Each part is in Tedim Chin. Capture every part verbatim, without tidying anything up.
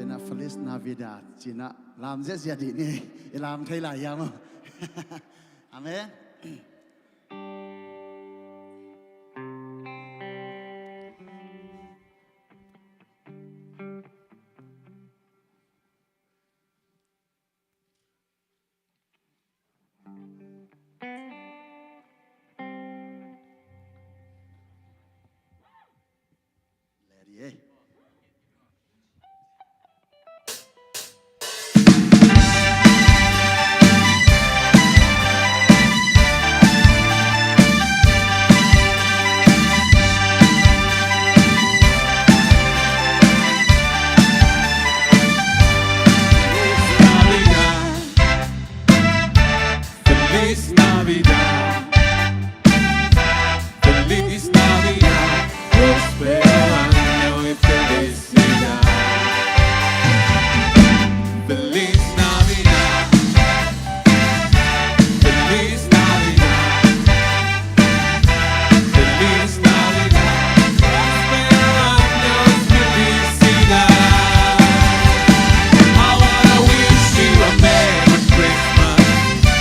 Na Feliz Navidad ci-in ah lam ziahziah dih ni. I lam thei lai hiam? Amen. Feliz Navidad. Feliz Navidad. Próspero año y felicidad. Feliz Navidad. Feliz Navidad. Feliz Navidad. Próspero año y felicidad. I wanna wish you a Merry Christmas.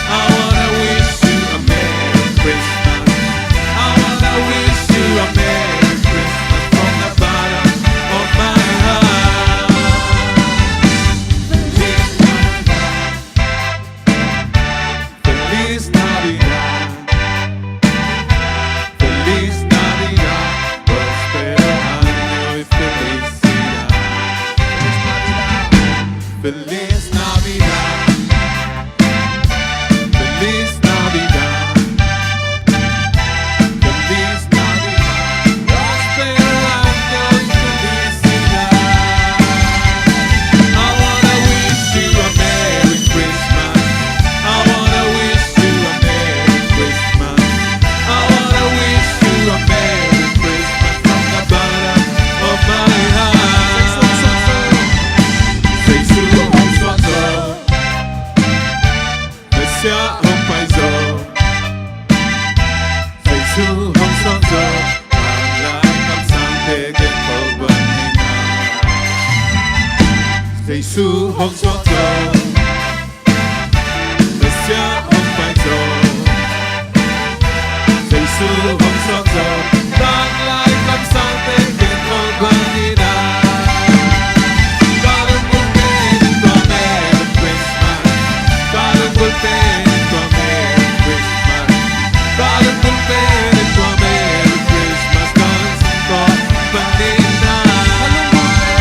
I wanna wish you a Merry Christmas. I wanna wish you a Merry Christmas from the bottom of my heart. Feliz Navidad. Feliz Navidad. Feliz Navidad. Próspero año y felicidad. Feliz Navidad. Feliz Navidad. Feliz Navidad. Próspero año y felicidad. I wanna wish you a Merry Christmas. I wanna wish you a Merry Christmas. I wanna wish you a Merry Christmas from the bottom of my heart. Say su hong suan zo. Messiah hong pai zo. Jesu hong suan zo. Tanglai kamsangte gen ko bang hi na. Jesu hong suan zo. Messiah hong pai zo. Jesu hong suan zo. Tanglai kamsangte gen ko bang hi na. Ka lungput pen in tua Merry Christmas. Ka lungput pen in tua Merry Christmas. Ka lungput pen in tua Merry Christmas. Ka lungput pen in tua Merry Christmas.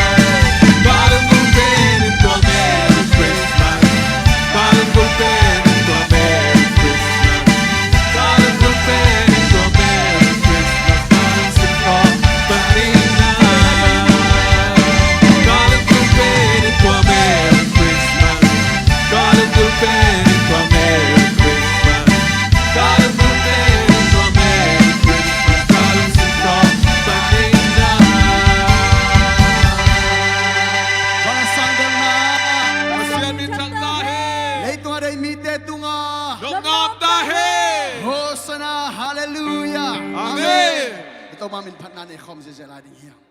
Ka lungput pen in tua Merry Christmas. Ka lungput pen in tua Merry Christmas. Ka lungput pen in tua Merry Christmas. Ka lungput pen in tua Merry Christmas. Ka lungput pen in tua Merry Christmas. Ka lungput pen in tua Merry Christmas. Ka lungput pen in tua Merry Christmas. Pasian min thang ta hen. Leitung a deih mite tungah nopna om ta hen. Hosanna, halleluiah. Amen. I Topa min phatna nei khawm ziahziah lai ding hi hang.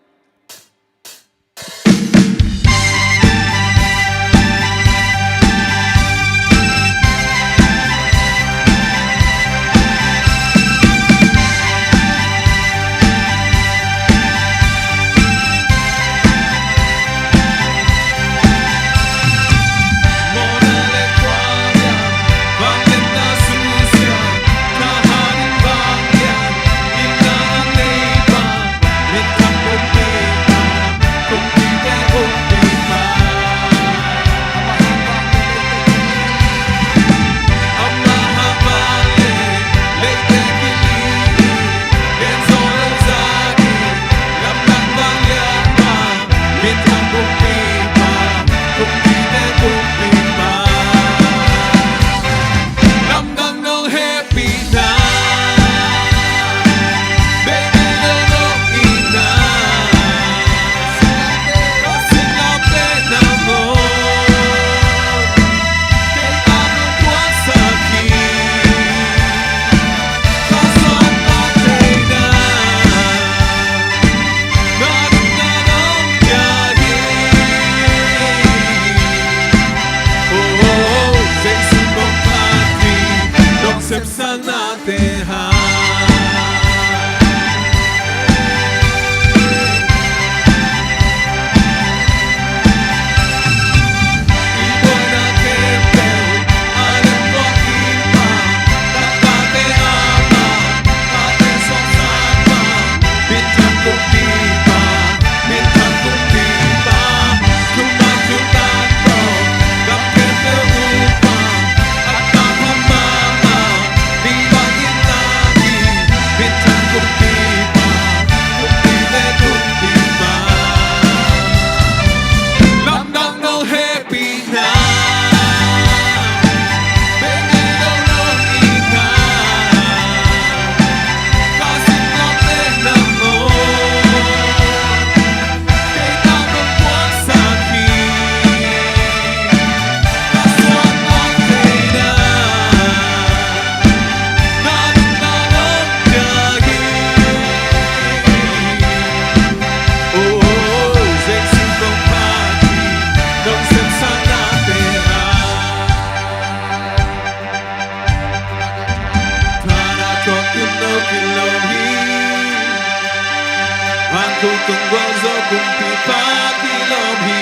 Kumpipa kilawm hi.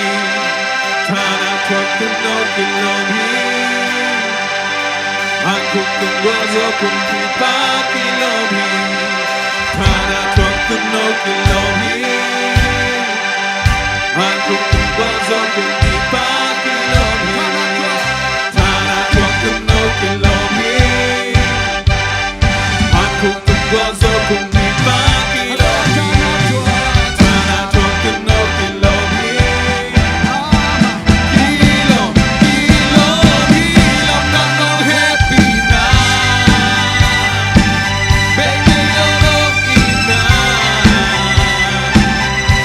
Thana thuak tuamno kilawm hi. An khuk tung gualzo kumpipa kilawm hi. Thana thuak tuamno kilawm hi. An khuk tung gualzo kumpipa kilawm hi. Thana thuak tuamno kilawm hi. An khuk tung gualzo kumpipa kilawm hi. Thana thuak tuamno kilawm hi. Kilawm, kilawm hi. Lamdang nong hehpihna. Bei ngei lo nong itna.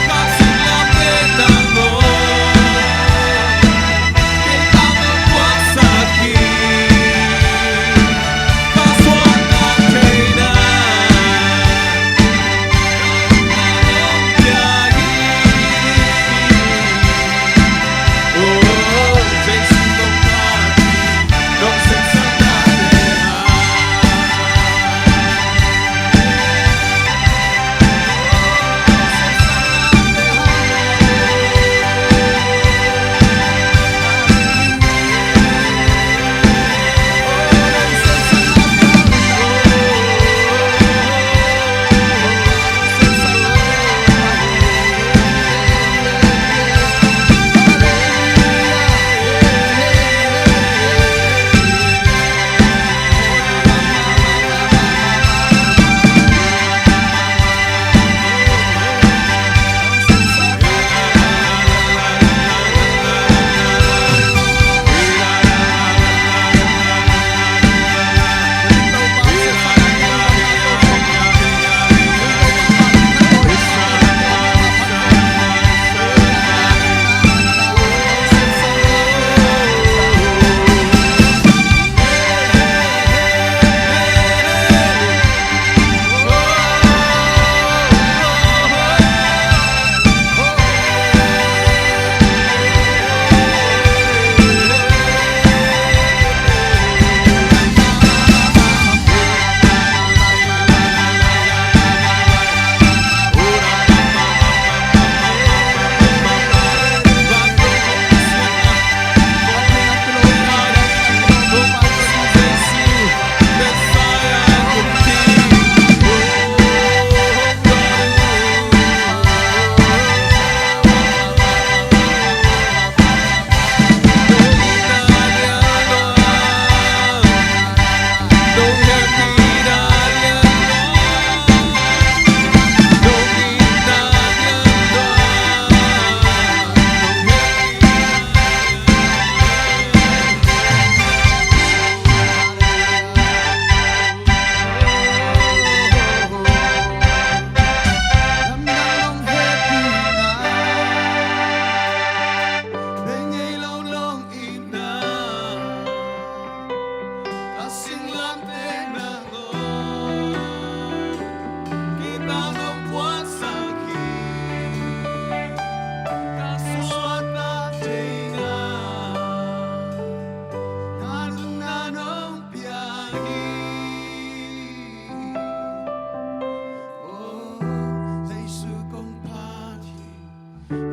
Ka singlamteh nangawn. Kei tang nong puaksak hi.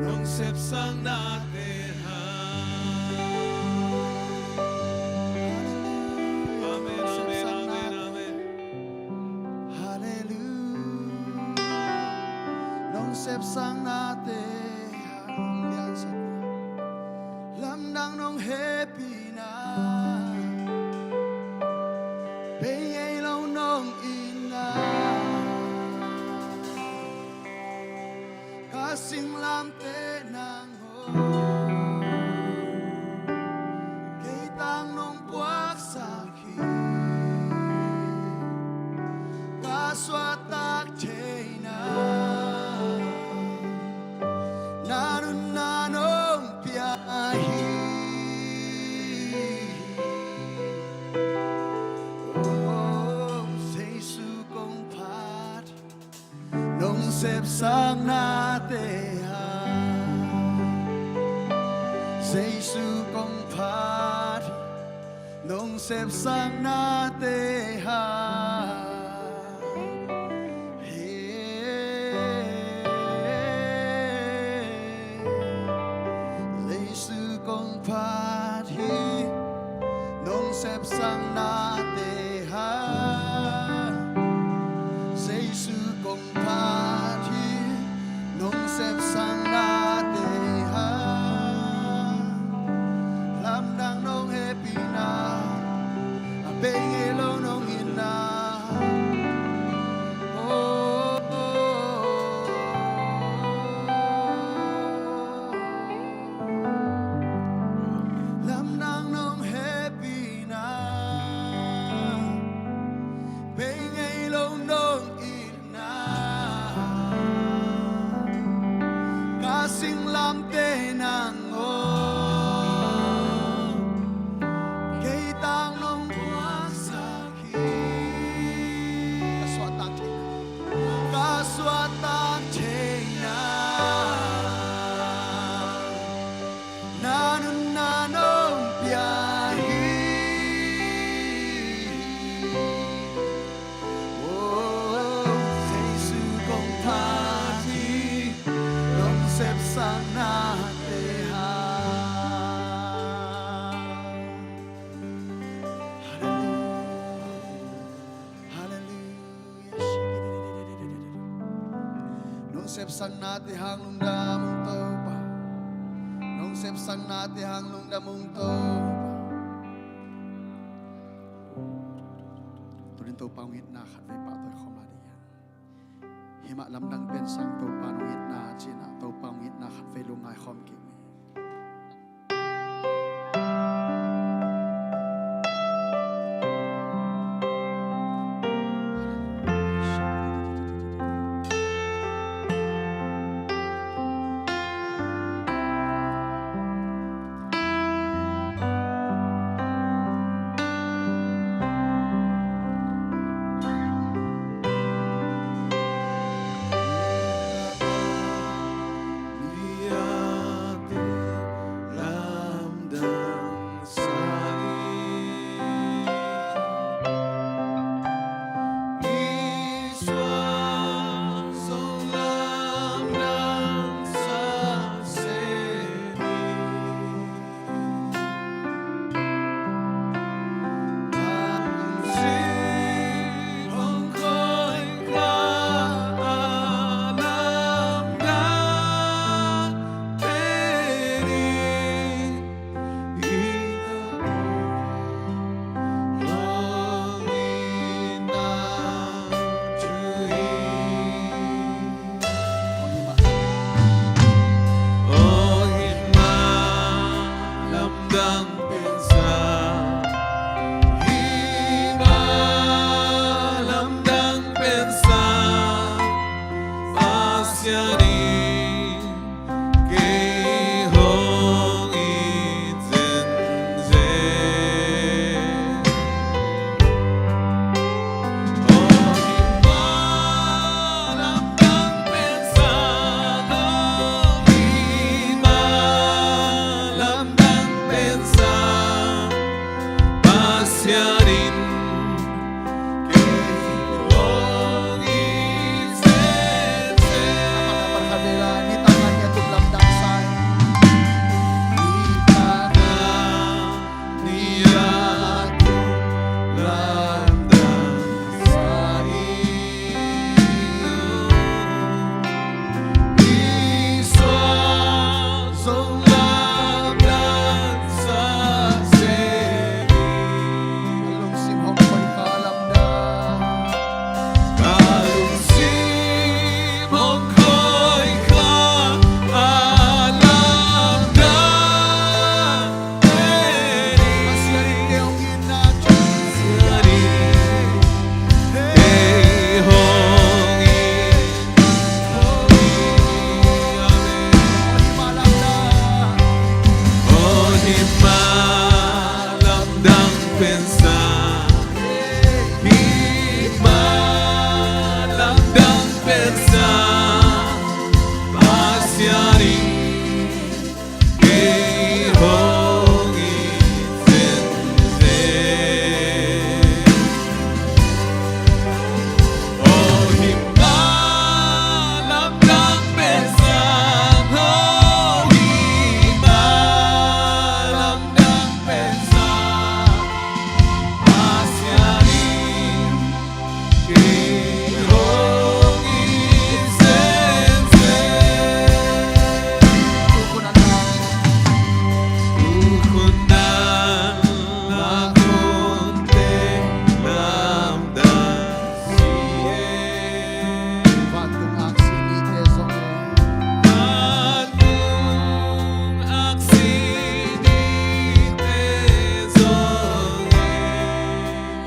Nong sepsaknate hang. Amen, amen, amen, amen. Halleluia. Nong sepsaknate hang. Lamdang nong hehpihna. Bei ngei lo nong itna. Ka singlamteh nangawn. Kei tang nong puaksak hi. Ka suahtak theihna. Na nunna nong pia hi. Oh, Jesu kong phat. Nong sepsaknate hang. Jesu kong phat. Nong sepsaknate hang. He. sepsaknate hang Jesu kong phat hi. Nong sepsaknate hang lamdang nong hehpihna, a bei ngei lo nong itna. Oh, oh, oh. Lamdang nong hehpihna, bei ngei lo nong itna. Ka singlamteh nang aw, kei tang nong puaksak hi. Ka suahtak theihna, ka suahtak theihna, na nunna nong pia hi. Oh, Jesu kong phat hi, nong sepsaknate hang. Halleluia. Halleluia. Nong sepsaknate hang lungdam ung Topa. Nong sepsaknate hang lungdam ung Topa. Tuni-in Topa hong itna khatvei pahtawi khawm lai ding hi. Hih mah lamdang pen sang Topa hong itna ci-in ah Topa hong itna khatvei lungngai khawm kik ni.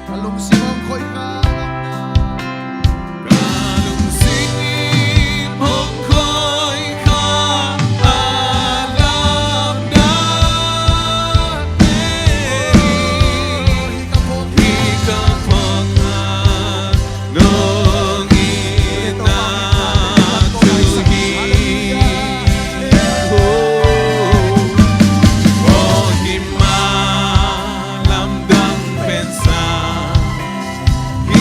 Ka lungsim hong khoih kha, ka lungsim hong khoih kha, a lamdang hi. Hi ka phawk, hi ka phawk a, nong itna thu hi. Oh, hi mah lamdang pen sa hi.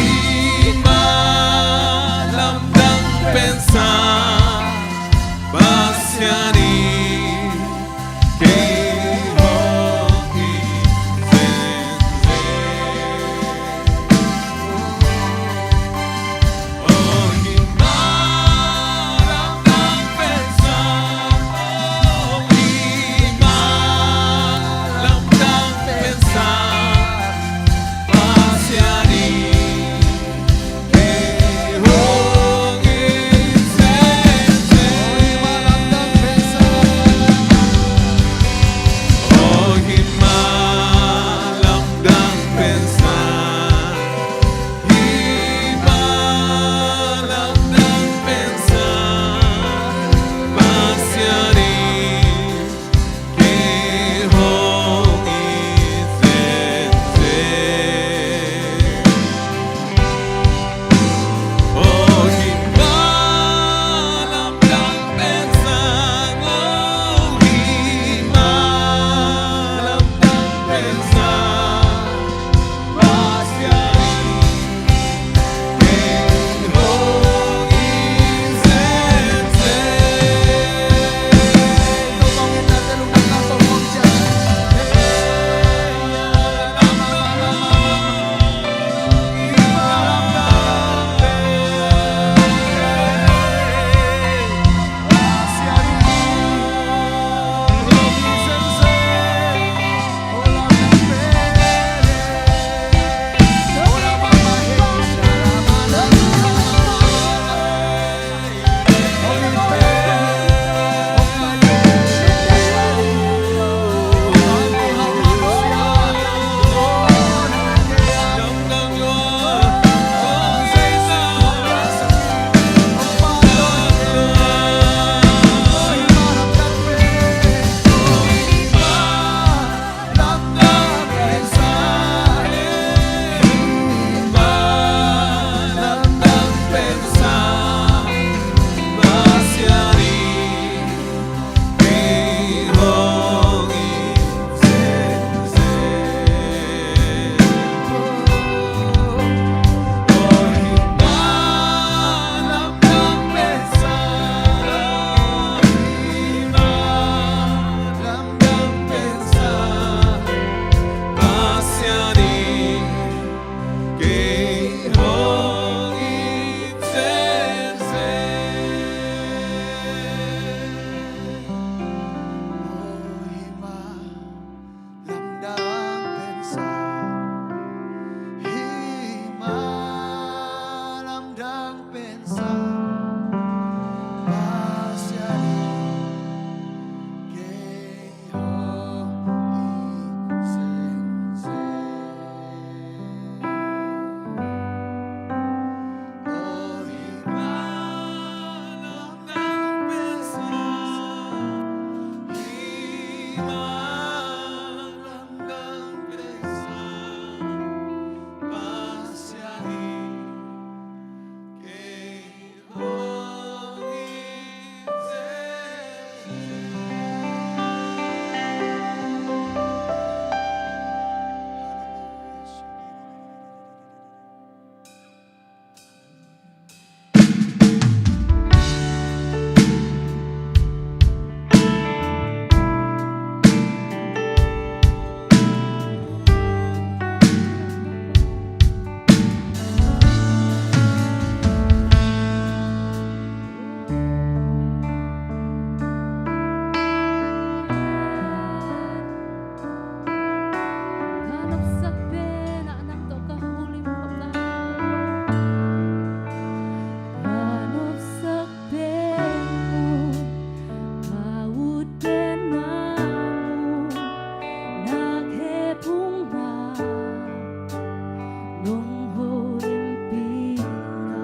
Nong holimpi na,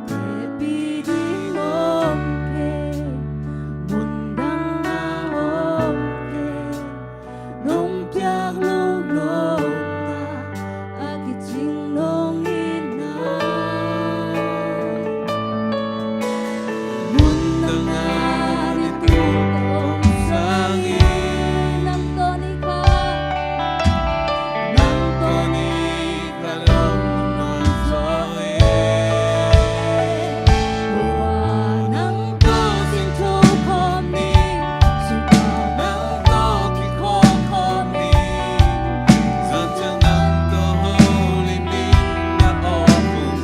teci ding om kei, mun dang a om kei, nong piak lo nong na, a kicing nong itna. Mun dang a ni tu ka om sangin, nang tawh ni kha, nang tawh ni kha dong nuam zaw e. Tua nang tawh sing tho khawm ni, sing tho nang tawh kikhawl khawm ni. Zan ciang nang tawh holimpi na om kung,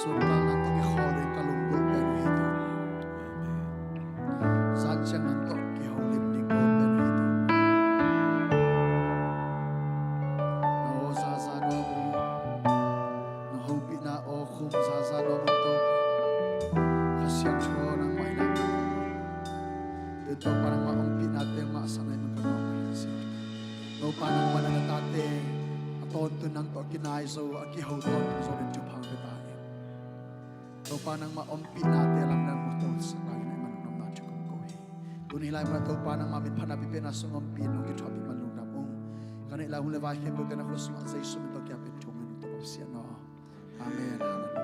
Suntal nang tawh kikhawl ding ka lunggulh pen uh hi Topa. Amen. Zan ciang nang tawh kiholim ding ka ut pen uh hi Topa. Na aw zaza nuam ung. Na hopihna aw khum zaza nuam ung Topa. Kha Siangtho nangmah in a Tun Topa nangmah ompihna teng mah sa nai man ka nuam mah hi Kha Siangtho. Topa nangmah na tate a tawntung nang tawh kinai zo a kiho tawntung zo ding thupha pia ta in. Topa nangmah ompihna te lam nang mu to sa lai nai man nang na thu kong ko hi. Tuni lai mun ah Topa nangmah min phatna pi pen a sung ompih nong kithuahpih man lungdam ung. Ka neih lai hun le vai khempeuh te na khut sungah Jesu min tawh kiang pen thu ngen ung Topa Pasian aw. Amen. Halleluiah.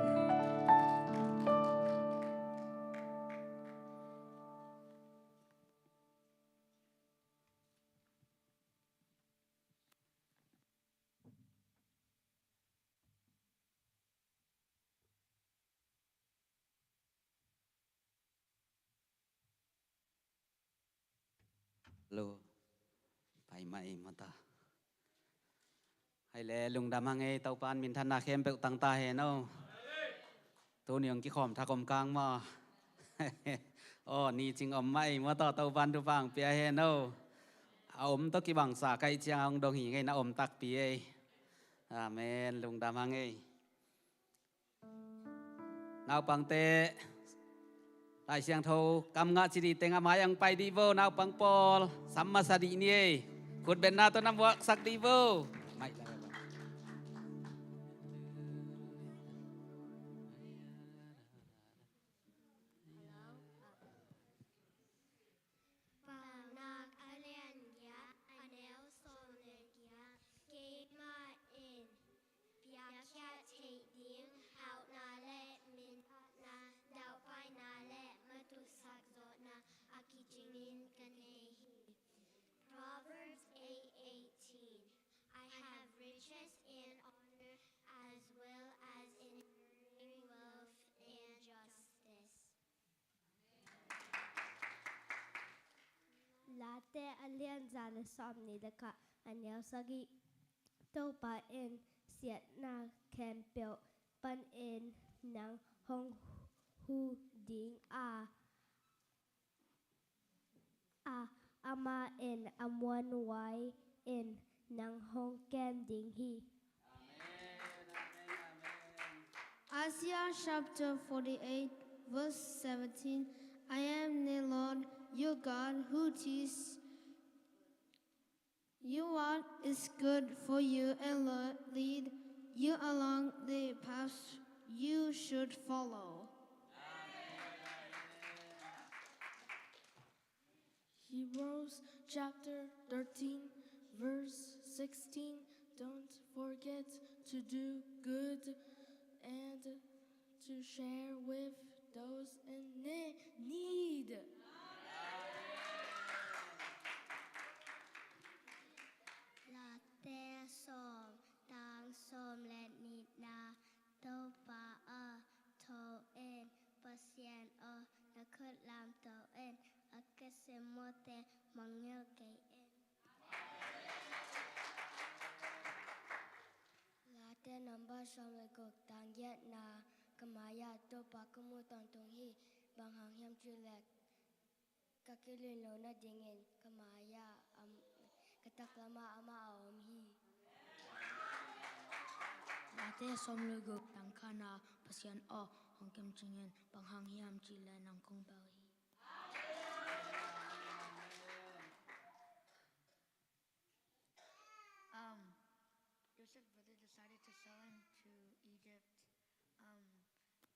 Lo. Pai mai mata. Hai le lungdam hang ei, Topan minthanna khempeuh tang ta hen aw. Tuni hong kikhawm thak om kang maw? Aw, ni cing om mah ei maw, tawh Topan thupha hong pia hen aw. A om tawh kibangsa ka hih ciang a hong dong hi ngei na om takpi ei. Amen. Lungdam hang ei. Naupangte, Lai Siangtho kam ngah ci dih teng a mai ang pai dih vo, naupang pawl, sam masa dih ni ei. Khutbetna tawh na muaksak dih vo. Mai la. Paunak a lian giat, a neu sawm le giat. Keimah in piakkhiat theih ding hauhna le minthanna, dauhpaina le matuhsak zawhna a kicingin ka nei hi. Proverbs eight eighteen. I have riches and honor as well as enduring wealth and justice. Late a lian za le sawm nih le khat, a neu sagih. Topa in siatna khempeuh panin nang hong hu ding a, a, amah in a muanhuai in nang hong kem ding hi. Isaiah chapter forty-eight, verse seventeen. I am the Lord your God who teaches you what is good for you and lo-, lead you along the path you should follow. Hebrews chapter thirteen, verse sixteen. Don't forget to do good and to share with those in ne-, need. Late sawm, tang sawm le nihna. Topa aw, tho in. Pasian aw, na khut lamto in. A kisim mawhte mangngilh kei in. Late number sawm le guk, tang giatna. Ka mai-ah Topa ka mu tawntung hi. Bang hang hiam cih leh ka kilawm loh nadingin ka mai-ah, am, ka taklamah amah a om hi. Late sawm le guk, tang khatna. Pasian aw, hong kem cingin, bang hang hiam cih leh nang kong bel hi. Um, Joseph's brother decided to sell him to Egypt. Um,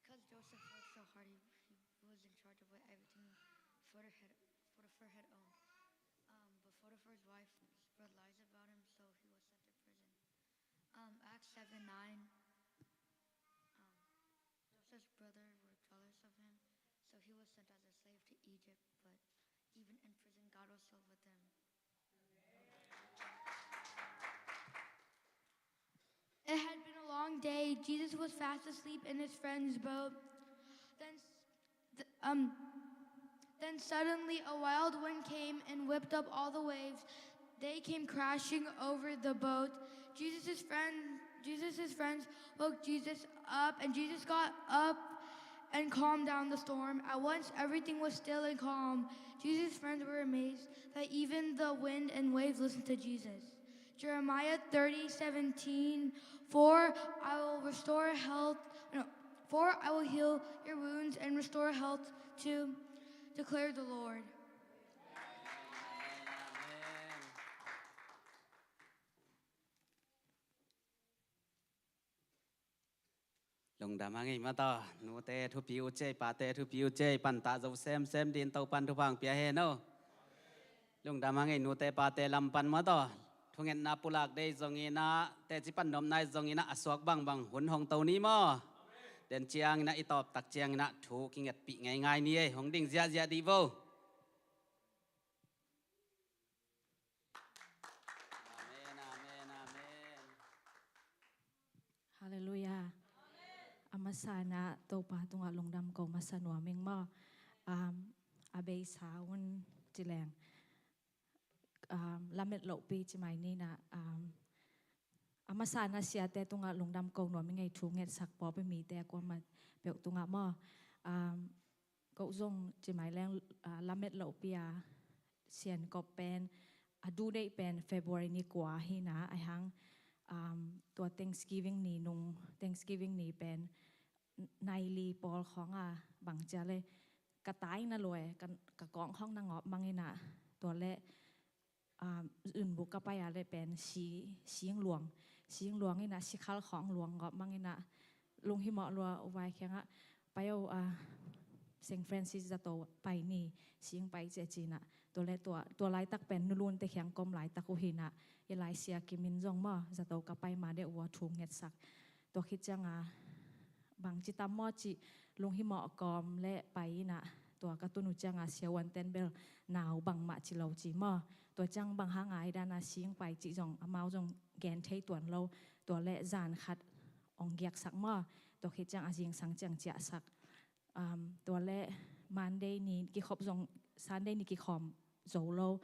because Joseph worked so hard, he, he was in charge of everything for the head, for the Pharaoh had owned. Um, but Potiphar's wife spread lies about him, so he was sent to prison. Um, Acts seven nine. Um, Joseph's brother were jealous of him, so he was sent as a slave to Egypt, but even in prison, God was still with him. It had been a long day. Jesus was fast asleep in his friend's boat. Then, s-, th-, um, then suddenly a wild wind came and whipped up all the waves. They came crashing over the boat. Jesus' friend, Jesus' friends woke Jesus up, and Jesus got up and calmed down the storm. At once, everything was still and calm. Jesus' friends were amazed that even the wind and waves listened to Jesus. Jeremiah thirty seventeen, "For I will restore health, no, for I will heal your wounds and restore health to declare the Lord." Lungdam hang ei mataw, nute thupi uh cei, pate thupi uh cei, pantah zo semsem din Topan thupha hong pia hen aw. Lungdam hang ei nute pate lam pan mataw, thungetna pulak dei zong inah, teci pan nopna zong inah, a suak bangbang hun hong to ni maw. Den ciang inah, i tawp tak ciang inah thu kingetpih ngeingai ni ei, hong ding ziahziah dih vo. Amen, amen, amen. Halleluiah. A masa inah Topa tungah lungdam ko masa nuam ing maw. Um, a beisa un ci leng, um, lamet lohpi ci mai ni inah, um, a masa inah siate tungah lungdam ko nuam ing ei, thu ngetsak pawlpi mite a kuamah peuh tungah maw. Um, ko zong ci mai leng, ah, lamet lohpi a, Sian Kop pen a due date pen February ni kua hi inah, ahi hang, um, tua Thanksgiving ni nung, Thanksgiving ni pen nai li pawl khawng a, bang ci a le, ka tai na lua e, ka, ka kawng khawng na ngawp mang inah, tua le, ah, zunbuk ka pai a le pen si, sing luang, sing luang inah, sikhal khawng luang ngawp mang inah, lunghimawh lua, U Vai kiangah, "Pai o, ah, Saint Francis zato pai ni, sing pai ci," a ci inah. Tua le tua, tua laitak pen Nu Lunte kiang ka om laitak uh hi inah, i laisia Kim in zong maw, zato ka pai ma deuh uh a thu ngetsak. Tua khit ciangah, bangci tam maw cih lunghimawh kawm le pai inah, tua ka tun uh ciangah Sia Uan ten bel nau bangmah ci lo ci maw. Tua ciang bang hang a hi dan a sing pai cih zong amau zong gen thei tuan lo. Tua le zan khat hong giaksak maw. Tua khit ciang a zingsang ciang ciahsak. Um, tua le Monday ni kikhop zong, Sunday ni kikhawm zo lo.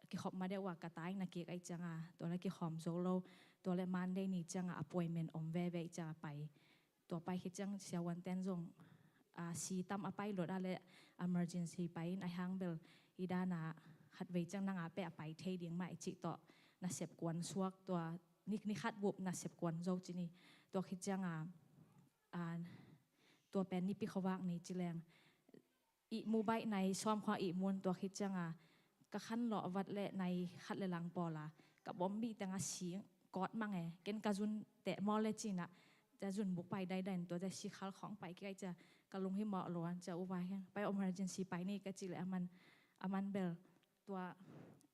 Kikhop ma deuh uh a ka tai na kik ahih ciangah, tua le kikhawm zo lo. Tua le Monday ni ciangah appointment om veve ahih ciangah pai. Tua pai khit ciang Sia Uan ten zong, ah, si tam a pai luat a le emergency pai in, ahi hang bel hi dan a khatvei ciang nang a peh a pai thei ding mah i cih tawh, nasep kuan suak, tua ni, ni khat bup nasep kuan zo ci ni. Tua khit ciangah, ah, tua pen Nipi khuavak ni ci leng, ihmu baih nai sawm khawng ihmun, tua khit ciangah ka khanlawh vat le nai khat le lang pawl a, ka bawm bih tengah sing kawt mang e, ken ka zun teh maw le ci inah, tua zunbuk pai daidai in, tua teh sikhal khawng pai kik ahih ciang ka lunghimawh lua, ciang U Vai kiang, "Pai o, emergency pai ni," ka cih le aman, aman bel tua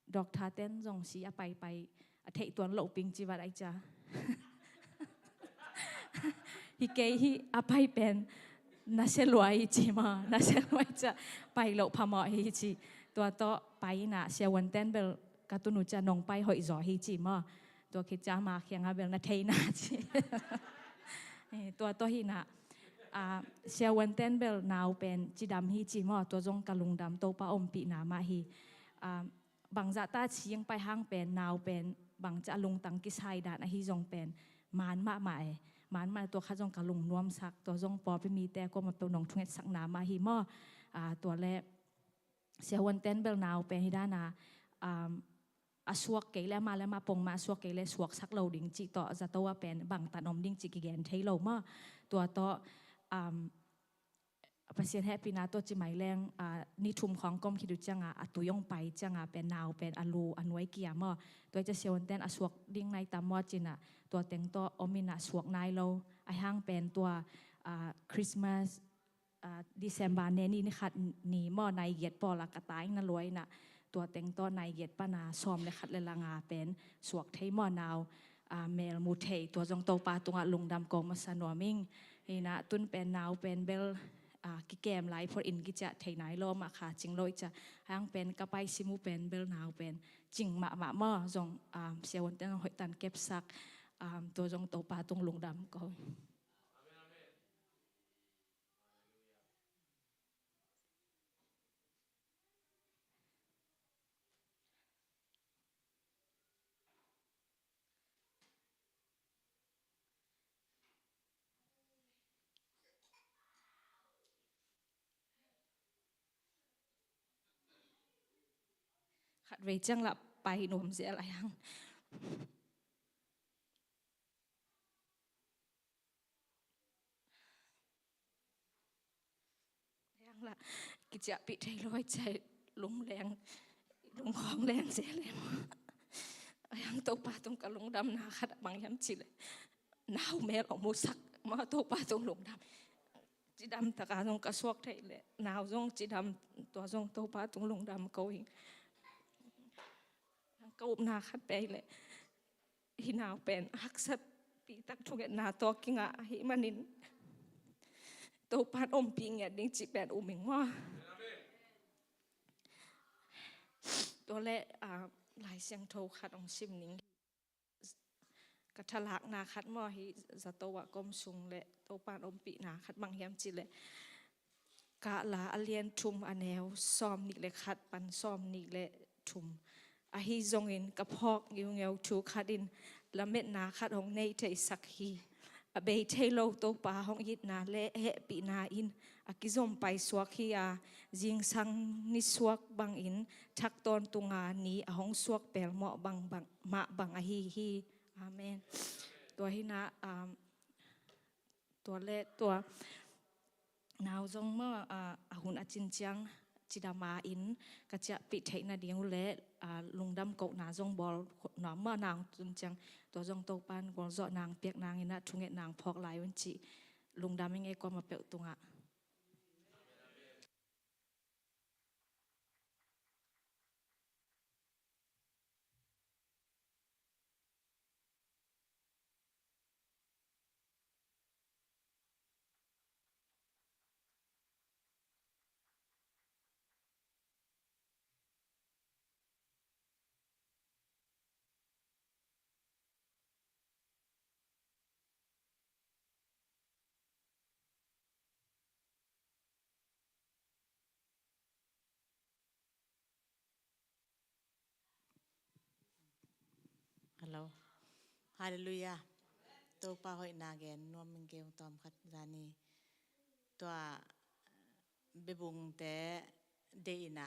doctor ten zong si a paipai a theih tuan loh ping ci vat ahih ciang, "Hi kei hi, a pai pen nasia lua hi," ci maw, "nasia lua hi," ci a, "pai loh phamawh hi," ci. Tua tawh pai inah Sia Uan ten bel ka tun uh ciang, "Nong pai hoih zaw hi," ci maw. Tua khit ciang ama kiangah bel, "Na thei na," ci. Eh, tua tawh hi inah, ah, Sia Uan ten bel nau pen cidam hi ci maw, tua zong ka lungdam, Topa ompihna mah hi. Ah, bangzah ta sing pai hang pen, nau pen bangci a lungtang kisai dan ahi zong pen maan mahmah e. Maan mah, tua khat zong ka lungnuamsak, tua zong pawlpi mite a kuamah peuh nong thungetsakna mah hi maw. Ah, tua le Sia Uan ten bel nau pen hi dan a, um, a suak kei le amah le amah pongmah a suak kei le suaksak lo ding cih tawh, zato ah pen bangtan om ding cih kigen thei lo maw. Tua tawh, um, Pasian hehpihna tawh ci mai leng, ah, ni thum khawng ka om khit uh ciangah a tui hong pai ciangah pen nau pen a lu a nuai kia maw. Tua ahih ciang Sia Uan ten a suak ding nai tam maw ci inah, tua teng tawh om inah suak nai lo. Ahi hang pen tua, ah, Christmas, ah, December ni, ni khat ni maw, nai giat pawl a ka tai na lua inah, tua teng tawh nai giat pan a sawm le khat le lang a pen suak thei maw nau. Ah, mel mu thei, tua zong Topa tungah lungdam ko masa nuam ing. Hi inah tun pen nau pen bel, ah, kikem lai phot in kiciah thei nai lo, amah kha cing lo ahih ciang, ahi hang pen ka pai sim uh pen bel nau pen cing mahmah maw, zong, ah, Sia Uan ten zong hoih tan kepsak, ah, tua zong Topa tung lungdam ko. Vei ciang lah pai nuam zel a hiang. A hiang lah kiciahpih thei lo a, ciah lungleng, lungkhawng leng zel em. A hiang Topa tung ka lungdamna khat bang hiam cih leh, nau mel hong musak mah Topa tung lungdam. Cidam taka zong ka suak theih leh, nau zong cidam, tua zong Topa tung lungdam ko ing. Ka upna khat pen leh, hih nau pen haksatpih tak thungetna tawh kingah ahih manin, Topa'n ompih ngiat ding cih pen um ing maw. Tua leh, ah, Lai Siangtho khat hong sim ning. Ka thalakna khat maw, hih zato ah ka om sung leh Topa'n ompihna khat bang hiam cih leh, Kahla a lian thum, a neu sawm nih le khat pan sawm nih le thum. Ahi zongin ka phawk ngiungeu thu khat in lametna khat hong nei theisak hi. A bei thei lo Topa hong itna le hehpihna in a kizom paisuak hi a, zingsang nisuak bangin thak tawntunga ni a hong suak pelmawh bang, bang, mah bang ahi hi. Amen. Tua hi na, um, tua leh tua nau zong maw, a, a hun a cin ciang cidam a in ka ciahpih theih nading uh leh, a, lungdam kohna zong bawl nuam maw, nau cin ciang tua zong Topa'n gualzawhna hong piak nangin ah thungetna hong phawk lai un cih lungdam ing ei kuamah peuh tungah. Hello. Halleluiah. Topa hoihna gen nuam ing kei ung tawm khat zani. Tua bebungte deihna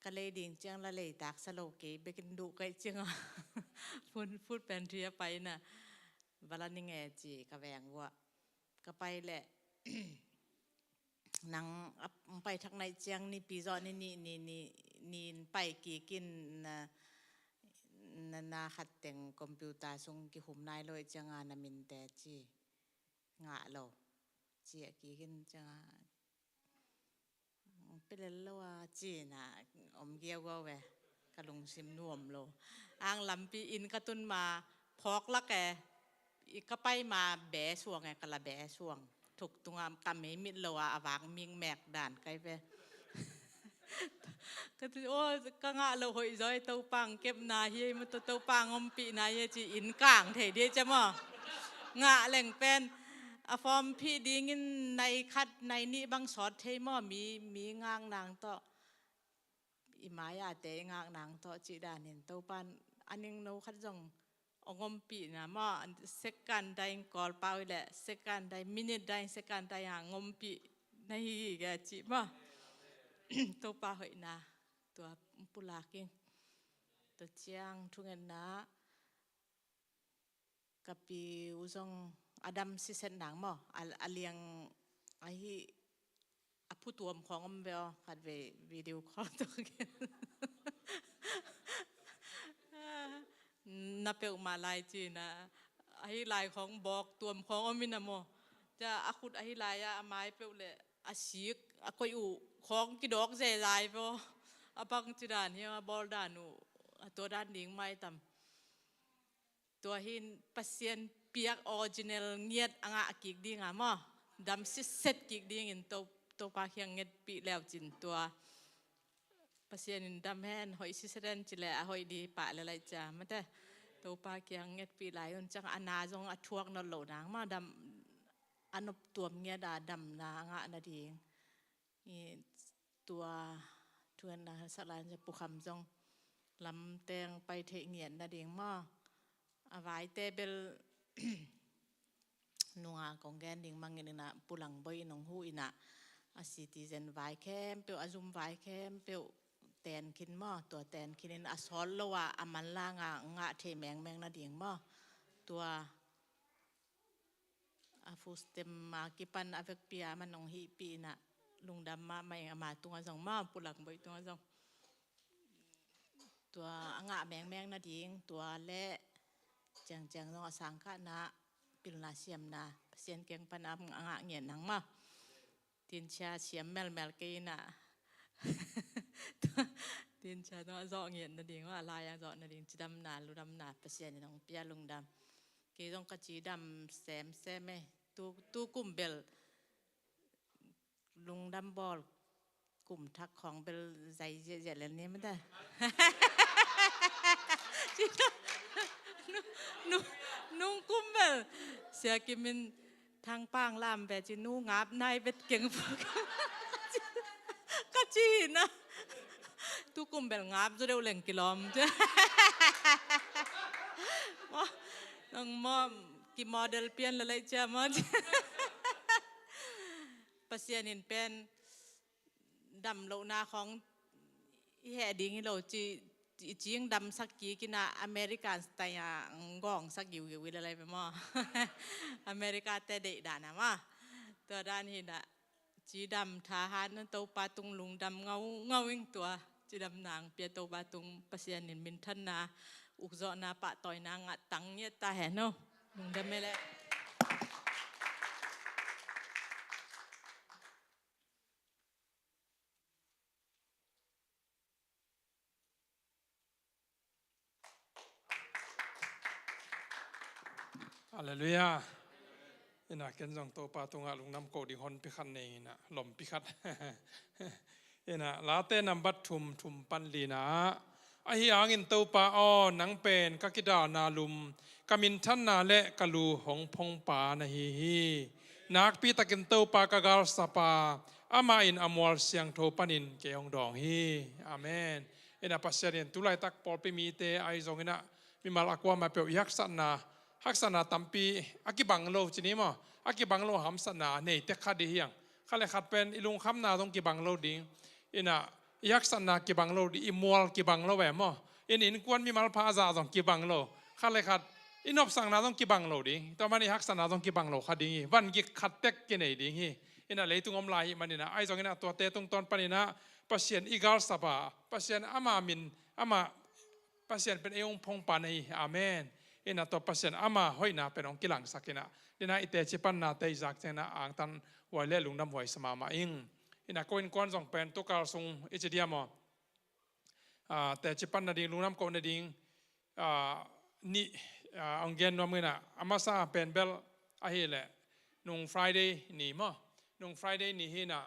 ka lei ding ciang la leitak sa lo kei bekin duh kaih ciang a. Food, food pantry a pai na. Vala ning e ci ka veng vua. Ka pai leh nang a, pai thak naih ciang nipi zawh ni nih ni, ni, ni pai kik in na, na, na khat teng computer sung kihum nai lo i ciang a na minte ci ngah lo. Ci a kik in ciang a pelel lo a ci na om giaugiau ve. Ka lungsim nuam lo. Ang lampi inn ka tun ma phawk lak e. I ka pai ma be suang e, ka la be suang. Thuk tunga ka mei mit lo a, a vak ming mek dan kai ve. Ka ti, "Aw, ka ngah lo hoih zaw e, Topa hong kepna hi ei, ma tawh Topa hong ompihna hi ei," ci inn kang thei ding cia maw. Ngah leng pen a form phih dingin nai khat, nai nih bang sawt thei maw, mi, mi ngak nang tawh. I mai-a te i ngak nang tawh cih danin Topa'n a ningno khat zong hong ompihna maw, second daing call pau i leh, second daing, minute daing, second daing a hong ompih na hi hi ge cih maw. Topa hoihna tua pulak ing. Tua ciang thungetna ka pi uh zong a dam siset nang maw, a, a liang ahi a phutuam khawng om ve aw, khat vei video call tawh gen. Na peuhmah lai cina, ahi lai khawng bawk tuam khawng om ina maw. Cia a khut ahi lai a, a mai peuh leh a sik, a koih uh khawng kidawk zezai ve aw. A bang ci dan hiam, a bawl dan uh, a tua dan ding mai tam. Tua hin Pasian piak original ngiat a ngah kik ding a maw, dam sitset kik dingin To, Topa kiang ngetpih leu cin tua Pasian in dam hen, hoih sitset hen ci leh a hoih ding pah leh laih cia mate. Topa kiang ngetpih lai un ciang a na zong a thuak nawn lo nang maw, dam a nop tuam ngiat a damna a ngah nading. I tua thungetna sak lai in cia Pu Kham zong lamteng pai theih ngiat nading maw. A vaite bel nunga kong gen ding mangin ina, Pu Lang Boi in hong huh ina, a citizen vai khempeuh, a zum vai khempeuh ten khin maw, tua ten khin in a sawt lo a, a manlang a ngah thei mengmeng nading maw. Tua a fustem a kipan a vekpi a man hong hihpih in a lungdam mahmah ing, ama tungah zong maw, Pu Lang Boih tungah zong. Tua a ngah mengmeng nading, tua le ciangciang zong a sangkahna, pilna siamna, Pasian kiang pan a ngah ngiat nang maw. Tinchia siam melmel kei in a. Tinchia zong a zawh ngiat nading, a lai a zawh nading, cidamna, ludamna, Pasian in hong pia lungdam. Kei zong ka cidam semsem e. Tu, tu kum bel lungdam bawl kum thak khawng bel zai ziahziah lel ni mah ta. Nu, nu, nung kum bel Sia Kim in thangpang lam ve ci, nu ngap nai vet keng. Ka ci na. Tu kum bel ngap zaw deuh leng kilawm. Maw, nang maw, ki model pian la lai cia maw. Pasian in pen dam lohna khawng i heh ding hi lo ci, i cing damsak kik in a American style a gawngsak giugiu i la lai ve maw. America te deih dan a maw. Tua dan hi na cidam thahat na Topa tung lungdam ngaungau ing tua. Cidam nang pia Topa tung Pasian in minthanna, ukzawhna, pahtawina ngah tang ngiat ta hen aw. Lungdam e leh. Halleluiah. Ina ken zong Topa tungah lungdam ko ding honpi khat nei ina, lompi khat. Ina Late nambat thum, thum pan lina ah, ahi hangin Topa aw, nang pen ka kidalna lum, ka minthanna le ka lu hong phongpa na hi hi. Nakpi takin Topa ka galsapa, amah in a mual siangtho panin kei hong dawng hi. Amen. Ina Pasian in tulaitak pawlpi mite ahi zong ina mimal a kuamah peuh i haksatna, haksatna tampi a kibang lo ci ni maw, a kibang lo hamsatna nei tek kha ding hiang. Khat le khat pen i lungkhamna zong kibang lo ding. Ina i haksatna kibang lo ding, i mual kibang lo ve maw. Ina innkuan mimal pha a zah zong kibang lo. Khat le khat i nopsakna zong kibang lo ding. Tua man i haksatna zong kibang lo kha ding hi. Van gik khat tek kinei ding hi. Ina leitung om lai hi man ina ahi zong ina tuate tungtawn pan ina Pasian i galsapa, Pasian ama min, ama Pasian pen ei hong phongpa na hi. Amen. Ina tua Pasian ama hoihna pen hong kilangsak ina, ina i teci panna te i zak ciangina angtan huai le lungdam huai sa mahmah ing. Ina ko innkuan zong pen tukal sung i ci diam aw, ah, teci panna ding, lungdam kohna ding, ah, nih, ah, hong gen nuam ina, a masa pen bel ahih leh nung Friday ni maw, nung Friday ni hi ina,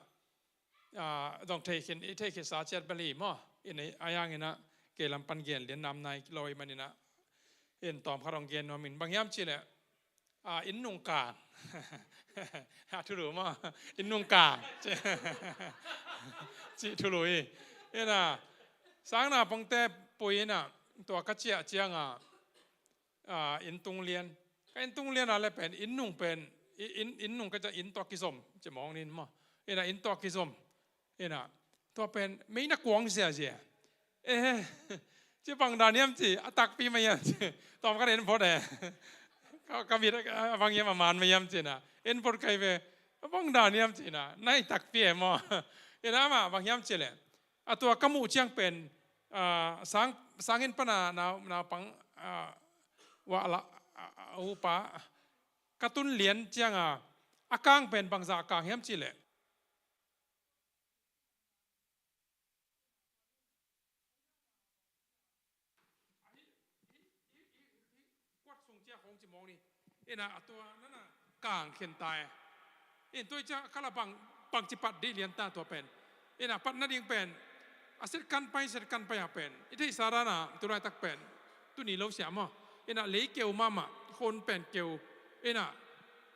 ah, zong thei khin, i thei khin sa ciat bel hi maw. Ina a yang ina kei lam pan gen lian nam nai lo i man ina, in tawm khat hong gen nuam in, bang hiam cih leh, ah, inn nung kang. A thulu maw, inn nung kang. Cih thulu hi. Ina sang naupangte pui ina tua ka ciah cianga, ah, inn tung lian. Ka inn tung lian a le pen inn nung pen, i-, inn, inn nung ka ciah inn tua kizom ci mawng nin maw. Ina inn tua kizom. Ina tua pen mei na kuang ziazia. Eh, ci bang dan hiam ci, a takpi mah hiam ci. Tawm ka en phot e. Ka, ka mit a bang hiam a man mah hiam ci na. En phot kai ve. Bang dan hiam ci na. Nai takpi e maw. Ina mah bang hiam ci leh, a tua ka muh ciang pen, ah, sang, sanginn pana nau, naupang, ah, wah la, ah, ah, upa ka tun lian cianga, a kang pen bangzah a kang hiam cih leh, kuat sung cia khong ci mawng ni. Ina a tua nana kang khen ta e. In tua i cia kala bang, bang ci pat dih lian ta tua pen. Ina pat nading pen a set kan pai, set kan pai a pen i theihsa dana tulaitak pen tuni lo siam maw. Ina lei keu mahmah, khon pen keu. Ina,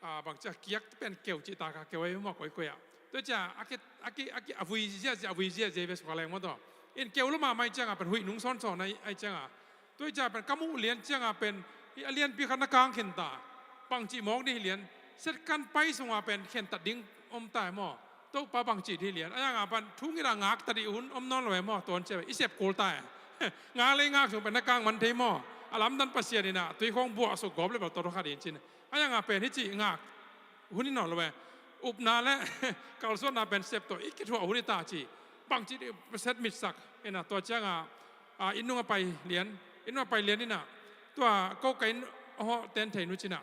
ah, bang cia kiak pen keu cih taka keu ei maw koikoi ah. Tua cia a ki, a ki, a ki, a vui ziazia, a vui ziazia ve sukha leng maw tua. In keu lo mahmah i cianga pen huih nung sawnsawn ai, ai cianga. Tua i cia pen ka muh lian cianga pen i a lianpi khat na kang khen ta. Bang cih mawk dih lian. Set kan pai sunga pen khen tat ding om ta e maw. Topa bang ci dih lian. A yang a pan thu ngiat a ngak ta dih hun om nawn lo e maw, tuan cia i sep kul ta e. Ngak lei ngak sung pen na kang man thei maw. A lamdan Pasian in a tui khong buah suk gawp le bel tawh khat in cin. A yang a pen hi ci ngak hun i nawn lo e. Upna le kalsuanna pen sep tawh i kithuah hun i ta ci. Bang ci dih set mitsak. Ina tua ciang a, a, inn nung a pai lian. Inn nung a pai lian ina. Tua ko ka inn hawh ten thei nu cina.